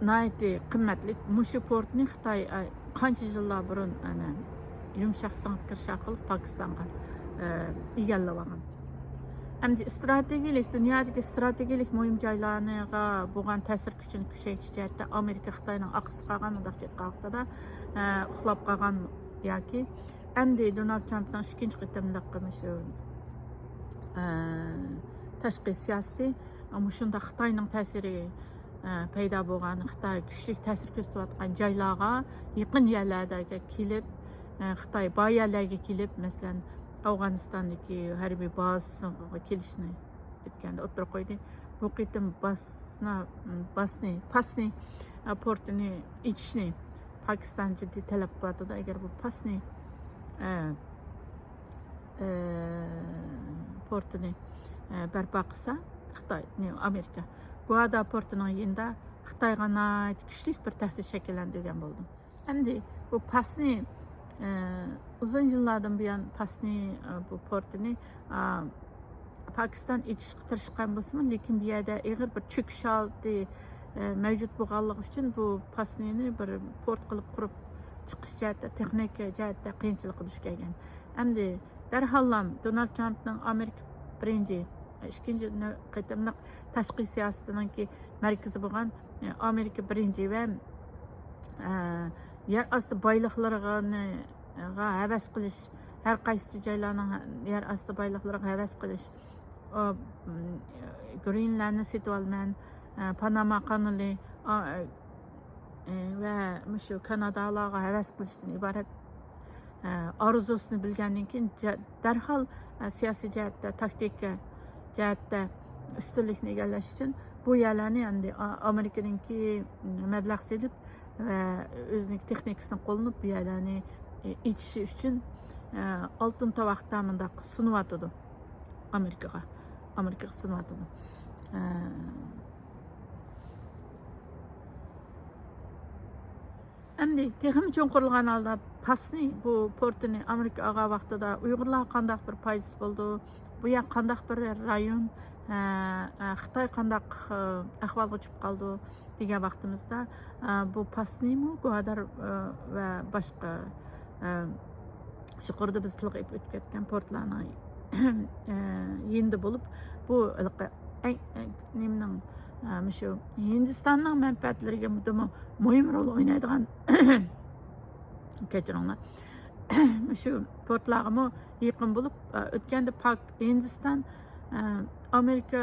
ناھايىتى قىممەتلىك. مۇشۇ پورتنى خىتاي، ئە، قانچە يىللار بۇرۇن، ئەنە، يۇمشاق سىڭىپ كىرىش ئارقىلىق پاكىستانغا، ئە، ئىگىلەپ ئالغان. ئەمدى ئىستراتېگىيەلىك، دۇنيادىكى ئىستراتېگىيەلىك مۇھىم جايلارغا بولغان تەسىر كۈچىنى كۈچەيتىش جەھەتتە ئامېرىكا خىتاينىڭ ئارقىسىغا قالغان، مۇنداقچە ئېيتقان ۋاقتىدا، ئە، ئۇخلاپ قالغان ياكى ئەمدى دونالد ترامپنىڭ ئىككىنچى قېتىملىق مۇشۇ، ئە، تاشقى سىياسىتى مۇشۇنداق خىتاينىڭ تەسىرى، ئە، پەيدا بولغان، خىتاي كۈچلۈك تەسىر كۆرسىتىۋاتقان جايلارغا، يېقىن يەرلەرگە كېلىپ، ئە، خىتاي بار يەرلەرگە كېلىپ، مەسىلەن، ئافغانىستاندىكى ھەربىي بازىسىغا كېلىشنى ئۆتكەندە ئوتتۇرىغا قويدى. بۇ قېتىم باسنا-، باسنى، پاسنى، ئە، پورتىنى ئېچىشنى پاكىستان جىددىي تەلەپ قىلىۋاتىدۇ. ئەگەر بۇ پاسنى، ئە، ئە، پورتىنى، ئە، بەرپا قىلسا، خىتاي، نېمە، ئامېرىكا گۋادا پورتىنىڭ يېنىدا خىتايغا ناھايىتى كۈچلۈك بىر تەھدىت شەكىللەندۈرگەن بولىدۇ. ئەمدى بۇ پاسنى، ئە، ئۇزۇن يىللاردىن بۇيان پاسنى، ئە، بۇ پورتىنى، ئە، پاكىستان ئېچىشقا تىرىشقان بولسىمۇ، لېكىن بۇ يەردە ئېغىر بىر چۆكۈش ھالىتى، ئە، مەۋجۇت بولغانلىقى ئۈچۈن بۇ پاسنىنى بىر پورت قىلىپ قۇرۇپ چىقىش جەھەتتە، تېخنىكا جەھەتتە قىيىنچىلىققا دۇچ كەلگەن. ئەمدى دەرھاللام دونالد ترامپنىڭ ئامېرىكا بىرىنچى، ئىككىنچى نۆ-، قېتىملىق تاشقى سىياسىتىنىڭكى مەركىزى بولغان، ئە، ئامېرىكا بىرىنچى ۋە، ئە، يەر ئاستى بايلىقلىرىغا ھەۋەس قىلىش، ھەر قايسى جايلارنىڭ يەر ئاستى بايلىقلىرىغا ھەۋەس قىلىش، ئۇ، م، گرېنلاندنى سېتىۋالىمەن، ئە، پاناما قانىلى، ئا، ئە، ۋە مۇشۇ كانادالارغا ھەۋەس قىلىشتىن ئىبارەت، ئە، ئارزۇسىنى بىلگەندىن كېيىن، جە-، دەرھال، ئە، سىياسىي جەھەتتە، تاكتىكا جەھەتتە ئۈستۈنلۈكنى ئىگىلەش ئۈچۈن بۇ يەرلەرنى ئەمدى ئا-، ئامېرىكىنىڭكى مەبلەغ سېلىپ ۋە ئۆزىنىڭكى تېخنىكىسىنى قوللىنىپ بۇ يەرلەرنى، ئە، ئېچىشى ئۈچۈن، ئە، ئالتۇن تاۋاقتا مۇنداق سۇنۇۋاتىدۇ ئامېرىكىغا. ئامېرىكىغا سۇنۇۋاتىدۇ. ئە، ئەمدى تېخىمۇ چوڭقۇرلىغان ھالدا پاسنى، بۇ پورتىنى ئامېرىكا ئالغان ۋاقتىدا ئۇيغۇرلارغا قانداق بىر پايدىسى بولىدۇ؟ بۇ يەر قانداق بىر رايون؟ ئە، ئە، خىتاي قانداق، ئە، ئەھۋالغا چۈشۈپ قالىدۇ دېگەن ۋاقتىمىزدا، ئە، بۇ پاسنىمۇ گۋادار، ئە، ۋە باشقا، ئە، يۇقىرىدا بىز تىلغا ئېلىپ ئۆتۈپ كەتكەن پورتلارنىڭ، ئە، يېنىدا بولۇپ، بۇ ھېلىقى ئەڭ، ئەڭ نېمىنىڭ، ئە، مۇشۇ ھىندىستاننىڭ مەنپەئەتلىرىگە مۇھىم رول ئوينايدىغان، كەچۈرۈڭلار، مۇشۇ پورتلارغىمۇ يېقىن بولۇپ، ئە، ئۆتكەندە پاك-، ھىندىستان، ئە، ئامېرىكا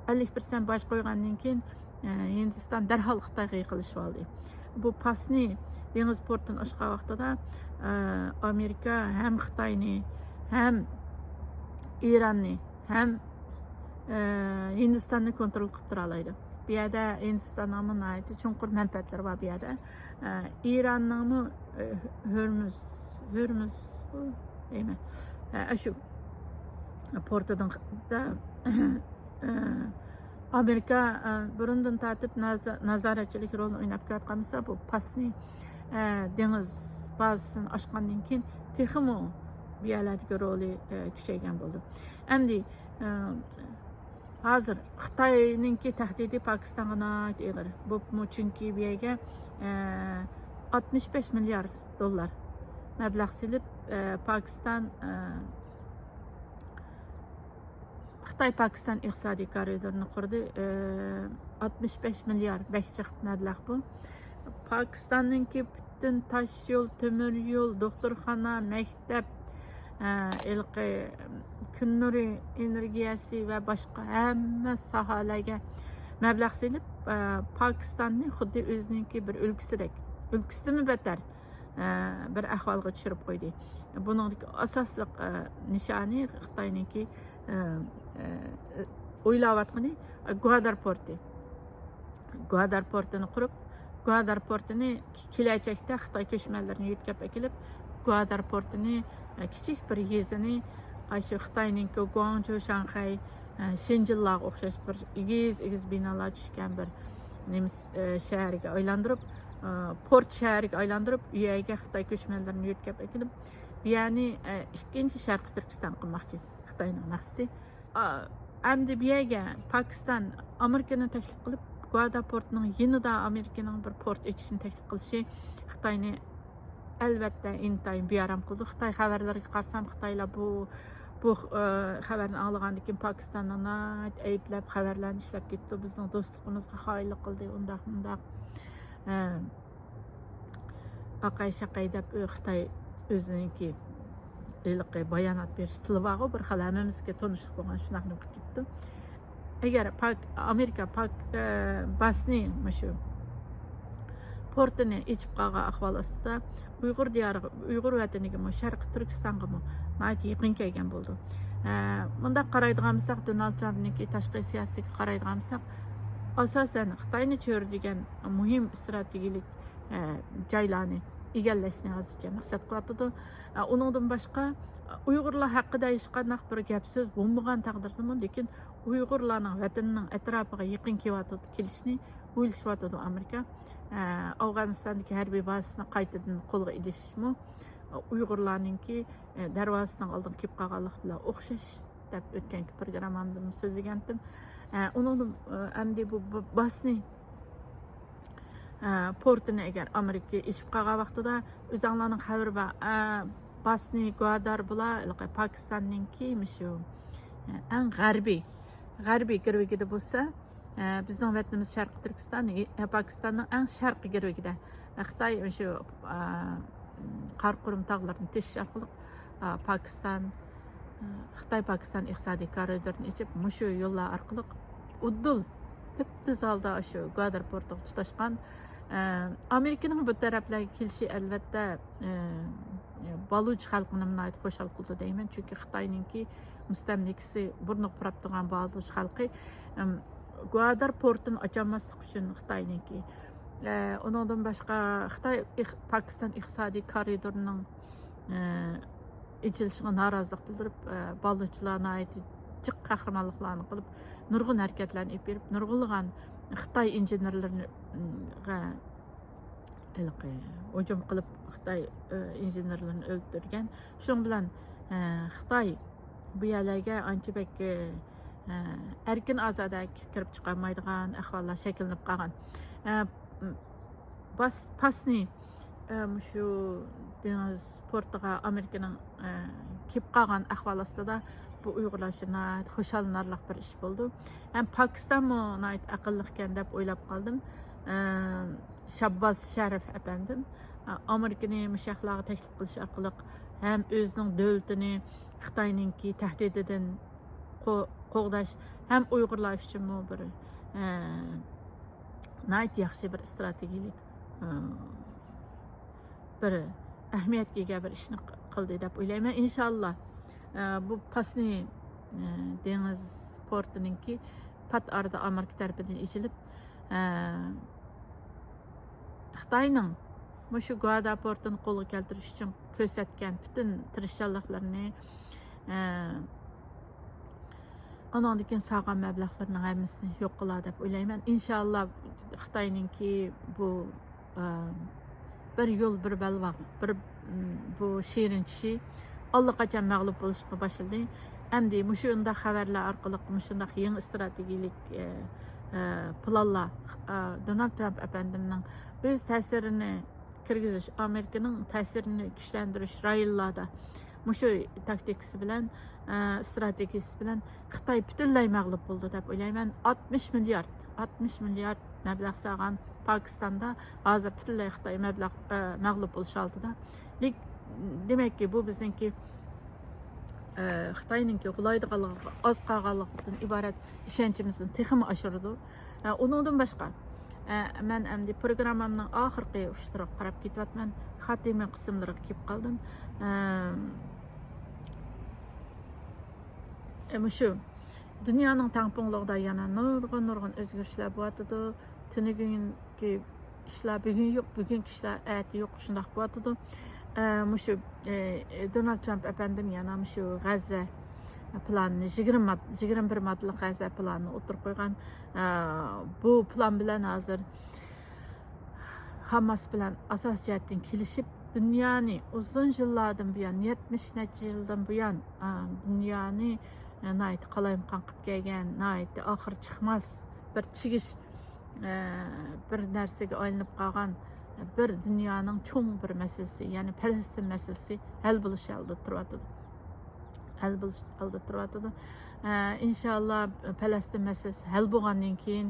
ئەللىك پىرسەنت باج قويغاندىن كېيىن، ئە، ھىندىستان دەرھال خىتايغا يېقىنلىشىۋالدى. بۇ پاسنى دېڭىز پورتىنى ئاچقان ۋاقتىدا، ئە، ئامېرىكا ھەم خىتاينى، ھەم ئىراننى، ھەم، ئە، ھىندىستاننى كونترول قىلىپ تۇرالايدۇ. بۇ يەردە ھىندىستاننىڭمۇ ناھايىتى چوڭقۇر مەنپەئەتلىرى بار بۇ يەردە. ئە، ئىراننىڭمۇ، ئە، ھۆرمۇز، ھۆرمۇز دەيمەن. ئە، شۇ پورتىدا، ئە، ئامېرىكا، ئە، بۇرۇندىن تارتىپ نازا-، نازارەتچىلىك رولىنى ئويناپ كېلىۋاتقان بولسا، بۇ پاسنى، ئە، دېڭىز بازىسىنى ئاچقاندىن كېيىن تېخىمۇ بۇ يەرلەردىكى رولى، ئە، كۈچەيگەن بولىدۇ. ئەمدى، ئە، ھازىر خىتاينىڭكى تەھدىتى پاكىستانغا ناھايىتى ئېغىر. بولۇپمۇ چۈنكى بۇ يەرگە، ئە، ئاتمىش بەش مىليارد دوللار مەبلەغ سېلىپ، ئە، پاكىستان، ئە، خىتاي پاكىستان ئىقتىسادىي كارىدورىنى قۇردى. ئە، ئاتمىش بەش مىليارد بەك جىق مەبلەغ بۇ. پاكىستاننىڭكى پۈتۈن تاش يول، تۆمۈر يول، دوختۇرخانا، مەكتەپ، ئە، ھېلىقى كۈن نۇرى ئېنېرگىيەسى ۋە باشقا ھەممە ساھەلەرگە مەبلەغ سېلىپ، ئە، پاكىستاننى خۇددى ئۆزىنىڭكى بىر ئۆلكىسىدەك، ئۆلكىسىدىنمۇ بەتەر، ئە، بىر ئەھۋالغا چۈشۈرۈپ قويدى. بۇنىڭدىكى ئاساسلىق، ئە، نىشانى خىتاينىڭكى، ئە، ئە، ئويلاۋاتقىنى گۇادار پورتى. گۇادار پورتىنى قۇرۇپ، گۇادار پورتىنى كېلەچەكتە خىتاي كۆچمەنلىرىنى يۆتكەپ ئەكېلىپ، گۇادار پورتىنى، ئە، كىچىك بىر يېزىنى، ئاشۇ خىتاينىڭكى گۇاڭجۇ، شاڭخەي، ئە، شېنجېنلارغا ئوخشاش بىر ئېگىز-ئېگىز بىنالار چۈشكەن بىر نېمە، ئە، شەھەرگە ئايلاندۇرۇپ، ئە، پورت شەھەرگە ئايلاندۇرۇپ، ئۇ يەرگە خىتاي كۆچمەنلىرىنى يۆتكەپ ئەكېلىپ، بۇ يەرنى، ئە، ئىككىنچى شەرقىي تۈركىستان قىلماقچى. خىتاينىڭ مەقسىتى. ئا، ئەمدى بۇ يەرگە پاكىستان ئامېرىكىنى تەكلىپ قىلىپ، گۇادار پورتىنىڭ يېنىدا ئامېرىكىنىڭ بىر پورت ئېچىشنى تەكلىپ قىلىشى خىتاينى ئەلۋەتتە ئىنتايىن بىئارام قىلدى. خىتاي خەۋەرلىرىگە قارىسام، خىتايلار بۇ، بۇ، ئە، خەۋەرنى ئاڭلىغاندىن كېيىن پاكىستاننى ناھايىتى ئەيىبلەپ خەۋەرلەرنى ئىشلەپ كەتتى. بىزنىڭ دوستلۇقىمىزغا خائىنلىق قىلدى، ئۇنداق، مۇنداق. ئە، ئاقاي شاقاي دەپ، ئۆ، خىتاي ئۆزىنىڭكى ھېلىقى بايانات بېرىش تىلى بارغۇ، بىر خىل ھەممىمىزگە تونۇشلۇق بولغان شۇنداق نېمە قىلىپ كېتىپتۇ. ئەگەر پاك، ئامېرىكا پاك، ئە، باسنى مۇشۇ پورتىنى ئېچىپ قالغان ئەھۋال ئاستىدا ئۇيغۇر دىيارىغا، ئۇيغۇر ۋەتىنىگىمۇ، شەرقىي تۈركىستانغىمۇ ناھايىتى يېقىن كەلگەن بولىدۇ. ئە، مۇنداق قارايدىغان بولساق، دونالد ترامپنىڭكى تاشقى سىياسىتىگە قارايدىغان بولساق، ئاساسەن خىتاينى چۆرىدىگەن مۇھىم ئىستراتېگىيەلىك ئە، جايلارنى ئىگىلەشنى ھازىرچە مەقسەت قىلىۋاتىدۇ. ئە، ئۇنىڭدىن باشقا، ئۇيغۇرلار ھەققىدە ھېچقانداق بىر گەپ سۆز بولمىغان تەقدىردىمۇ، لېكىن ئۇيغۇرلارنىڭ ۋەتىنىنىڭ ئەتراپىغا يېقىن كېلىۋاتىدۇ، كېلىشىنى ئويلىشىۋاتىدۇ ئامېرىكا. ئە، ئافغانىستاندىكى ھەربىي بازىسىنى قايتىدىن قولغا ئېلىشمۇ، ئە، ئۇيغۇرلارنىڭكى، ئە، دەرۋازىسىنىڭ ئالدىغا كېلىپ قالغانلىقى بىلەن ئوخشاش دەپ ئۆتكەنكى پروگراممامدىمۇ سۆزلىگەنتىم. ئە، ئۇنىڭدىن، ئە، ئەمدى بۇ، بۇ باسنى ئە، پورتىنى ئەگەر ئامېرىكا ئېچىپ قالغان ۋاقتىدا، ئۆزەڭلارنىڭ خەۋىرى بار، ئە، باسنى، گۇئادار بۇلار ھېلىقى پاكىستاننىڭكى مۇشۇ، ئە، ئەڭ غەربىي، غەربىي گىرۋىكىدە بولسا، ئە، بىزنىڭ ۋەتىنىمىز شەرقىي تۈركىستان، ئە، پاكىستاننىڭ ئەڭ شەرقىي گىرۋىكىدە. خىتاي مۇشۇ، ئە، قاراقۇرۇم تاغلىرىنى تېشىش ئارقىلىق، ئە، پاكىستان، خىتاي پاكىستان ئىقتىسادىي كارىدورىنى ئېچىپ، مۇشۇ يوللار ئارقىلىق ئۇدۇل، تۈپتۈز ھالدا شۇ گۇئادار پورتىغا تۇتاشقان. ئە، ئامېرىكىنىڭ بۇ تەرەپلەرگە كېلىشى، ئەلۋەتتە، ئە، بالۇچ خەلقىنى ناھايىتى خۇشال قىلدى دەيمەن، چۈنكى خىتاينىڭكى مۇستەملىكىسى بۇرنىغا پۇراپ تۇرغان بالۇچ خەلقى، ئەم، گۇئادار پورتىنى ئاچالماسلىق ئۈچۈن خىتاينىڭكى، ئە، ئۇنىڭدىن باشقا خىتاي ئىق-، پاكىستان ئىقتىسادىي كارىدورىنىڭ ئېچىلىشىغا نارازىلىق بىلدۈرۈپ، بالىچىلار ناھايىتى جىق قەھرىمانلىقلارنى قىلىپ، نۇرغۇن ھەرىكەتلەرنى ئېلىپ بېرىپ، نۇرغۇنلىغان خىتاي ئىنژېنېرلىرىنى، ھېلىقى ھۇجۇم قىلىپ، خىتاي ئىنژېنېرلىرىنى ئۆلتۈرگەن. شۇنىڭ بىلەن خىتاي بۇ يەرلەرگە ئانچە بەك ئەركىن ئازادە كىرىپ چىقالمايدىغان ئەھۋاللار شەكىللىنىپ قالغان. باس پاسنى، ئە، مۇشۇ دېڭىز پورتىغا ئامېرىكىنىڭ، ئە، كېلىپ قالغان ئەھۋال ئاستىدا بۇ ئۇيغۇرلار ئۈچۈن ناھايىتى خۇشاللىنارلىق بىر ئىش بولدى. ھەم پاكىستانمۇ ناھايىتى ئەقىللىقكەن دەپ ئويلاپ قالدىم. ئە، شابباز شەرىپ ئەپەندىم، ئە، ئامېرىكىنى مۇشۇ ياقلارغا تەكلىپ قىلىش ئارقىلىق ھەم ئۆزىنىڭ دۆلىتىنى خىتاينىڭكى تەھدىتىدىن قو-، قوغداش ھەم ئۇيغۇرلار ئۈچۈنمۇ بىر، ئە، ناھايىتى ياخشى بىر ئىستراتېگىيەلىك، ئە، بىر ئەھمىيەتكە ئىگە بىر ئىشنى ق-، قىلدى دەپ ئويلايمەن. ئىنشاللا، ئە، بۇ پاسنى، ئە، دېڭىز پورتىنىڭكى پات ئارىدا ئامېرىكا تەرىپىدىن ئېچىلىپ، ئە، خىتاينىڭ مۇشۇ گۇادا پورتىنى قولغا كەلتۈرۈش ئۈچۈن كۆرسەتكەن پۈتۈن تىرىشچانلىقلىرىنى، ئە، ئانىڭدىن كېيىن سالغان مەبلەغلىرىنىڭ ھەممىسىنى يوق قىلار دەپ ئويلايمەن. ئىنشاللا خىتاينىڭكى بۇ، ئە، بىر يول، بىر بەلباغ، بىر، م، بۇ شېرىن چۈشى ئاللىقاچان مەغلۇپ بولۇشقا باشلىدى. ئەمدى مۇشۇنداق خەۋەرلەر ئارقىلىق، مۇشۇنداق يېڭى ئىستراتېگىيەلىك، ئە، ئە، پىلانلار، ئە، دونالد ترامپ ئەپەندىمنىڭ ئۆز تەسىرىنى كىرگۈزۈش، ئامېرىكىنىڭ تەسىرىنى كۈچلەندۈرۈش رايونلاردا مۇشۇ تاكتىكىسى بىلەن، ئە، ئىستراتېگىيىسى بىلەن خىتاي پۈتۈنلەي مەغلۇپ بولدى دەپ ئويلايمەن. ئاتمىش مىليارد، ئاتمىش مىليارد مەبلەغ سالغان پاكىستاندا ھازىر پۈتۈنلەي خىتاي مەبلەغ، ئە، مەغلۇپ بولۇش ھالىتىدە. لېك-، دېمەككى، بۇ بىزنىڭكى، ئە، خىتاينىڭكى غۇلايدىغانلىقىغا ئاز قالغانلىقتىن ئىبارەت ئىشەنچىمىزنى تېخىمۇ ئاشۇرىدۇ. ئە، ئۇنىڭدىن باشقا، ئە، مەن ئەمدى پروگراممامنىڭ ئاخىرقى ئۇچلىرىغا قاراپ كېتىۋاتىمەن. خاتىمە قىسىملىرىغا كېلىپ قالدىم. ئە، ئە، مۇشۇ دۇنيانىڭ تەڭپۇڭلۇقىدا يەنە نۇرغۇن، نۇرغۇن ئۆزگىرىشلەر بولۇۋاتىدۇ. تۈنۈگۈنكى ئىشلار بۈگۈن يوق، بۈگۈنكى ئىشلار ئەتە يوق، شۇنداق بولۇۋاتىدۇ. ئە، مۇشۇ، ئە، دونالد ترامپ ئەپەندىم يەنە مۇشۇ غەززە پىلانىنى، يىگىرمە ماد-، يىگىرمە بىر ماددىلىق غەززە پىلانىنى ئوتتۇرىغا قويغان. ئە، بۇ پىلان بىلەن ھازىر ھاماس بىلەن ئاساسىي جەھەتتىن كېلىشىپ، دۇنيانى ئۇزۇن يىللاردىن بۇيان، يەتمىش نەچچە يىلدىن بۇيان، ئە، دۇنيانى، ئە، ناھايىتى قالايمىقان قىلىپ كەلگەن، ناھايىتى ئاخىرى چىقماس بىر چىگىش، ئە، بىر نەرسىگە ئايلىنىپ قالغان بىر دۇنيانىڭ چوڭ بىر مەسىلىسى، يەنى پەلەستىن مەسىلىسى ھەل بولۇش ئالدىدا تۇرۇۋاتىدۇ. ھەل بولۇش ئالدىدا تۇرۇۋاتىدۇ. ئە، ئىنشاللا پەلەستىن مەسىلىسى ھەل بولغاندىن كېيىن،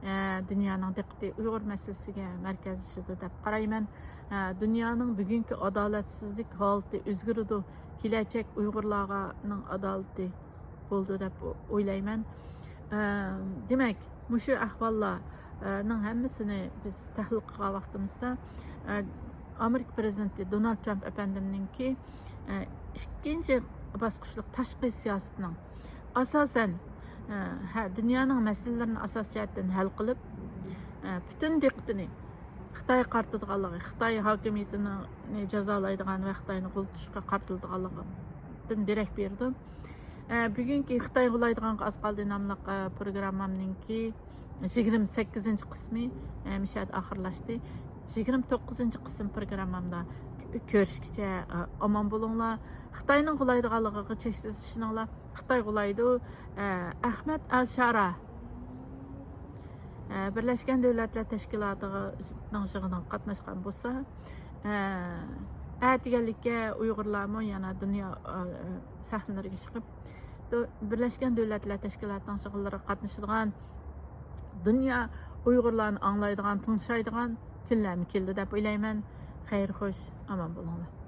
ئە، دۇنيانىڭ دىققىتى ئۇيغۇر مەسىلىسىگە مەركەزلىشىدۇ دەپ قارايمەن. ئە، دۇنيانىڭ بۈگۈنكى ئادالەتسىزلىك ھالىتى ئۆزگىرىدۇ. كېلەچەك ئۇيغۇرلارنىڭ ئادالىتى بولىدۇ دەپ ئويلايمەن. ئە، دېمەك، مۇشۇ ئەھۋاللارنىڭ ھەممىسىنى بىز تەھلىل قىلغان ۋاقتىمىزدا، ئە، ئامېرىكا پىرېزىدېنتى دونالد ترامپ ئەپەندىمنىڭكى، ئە، ئىككىنچى باسقۇچلۇق تاشقى سىياسىتىنىڭ ئاساسەن، ئە، ھە، دۇنيانىڭ مەسىلىلىرىنى ئاساس جەھەتتىن ھەل قىلىپ، ئە، پۈتۈن دىققىتىنى خىتايغا قارىتىدىغانلىقى، خىتاي ھاكىمىيىتىنى جازالايدىغان ۋە خىتاينى غۇلىتىشقا قارىتىلىدىغانلىقىدىن دېرەك بېرىدۇ. ئە، بۈگۈنكى خىتاي غۇلايدىغانغا ئاز قالدى ناملىق، ئە، پروگراممامنىڭكى يىگىرمە سەككىزىنچى قىسمى، ئە، مۇشۇ يەردە ئاخىرلاشتى. يىگىرمە توققۇزىنچى قىسىم پروگراممامدا كۆ-، كۆرۈشكىچە، ئە، ئامان بولۇڭلار. خىتاينىڭ غۇلايدىغانلىقىغا چەكسىز ئىشىنىڭلار. خىتاي غۇلايدۇ. ئە، ئەخمەت ئەل شارا، ئە، بىرلەشكەن دۆلەتلەر تەشكىلاتىنىڭ يىغىنىغا قاتناشقان بولسا، ئە، ئەتىگەنلىككە ئۇيغۇرلارمۇ يەنە دۇنيا، ئە، سەھنىلىرىگە چىقىپ، دۆ-، بىرلەشكەن دۆلەتلەر تەشكىلاتىنىڭ يىغىنلىرىغا قاتنىشىدىغان، دۇنيا ئۇيغۇرلارنى ئاڭلايدىغان، تىڭشايدىغان كۈنلەرمۇ كېلىدۇ دەپ ئويلايمەن. خەير خوش، ئامان بولۇڭلار.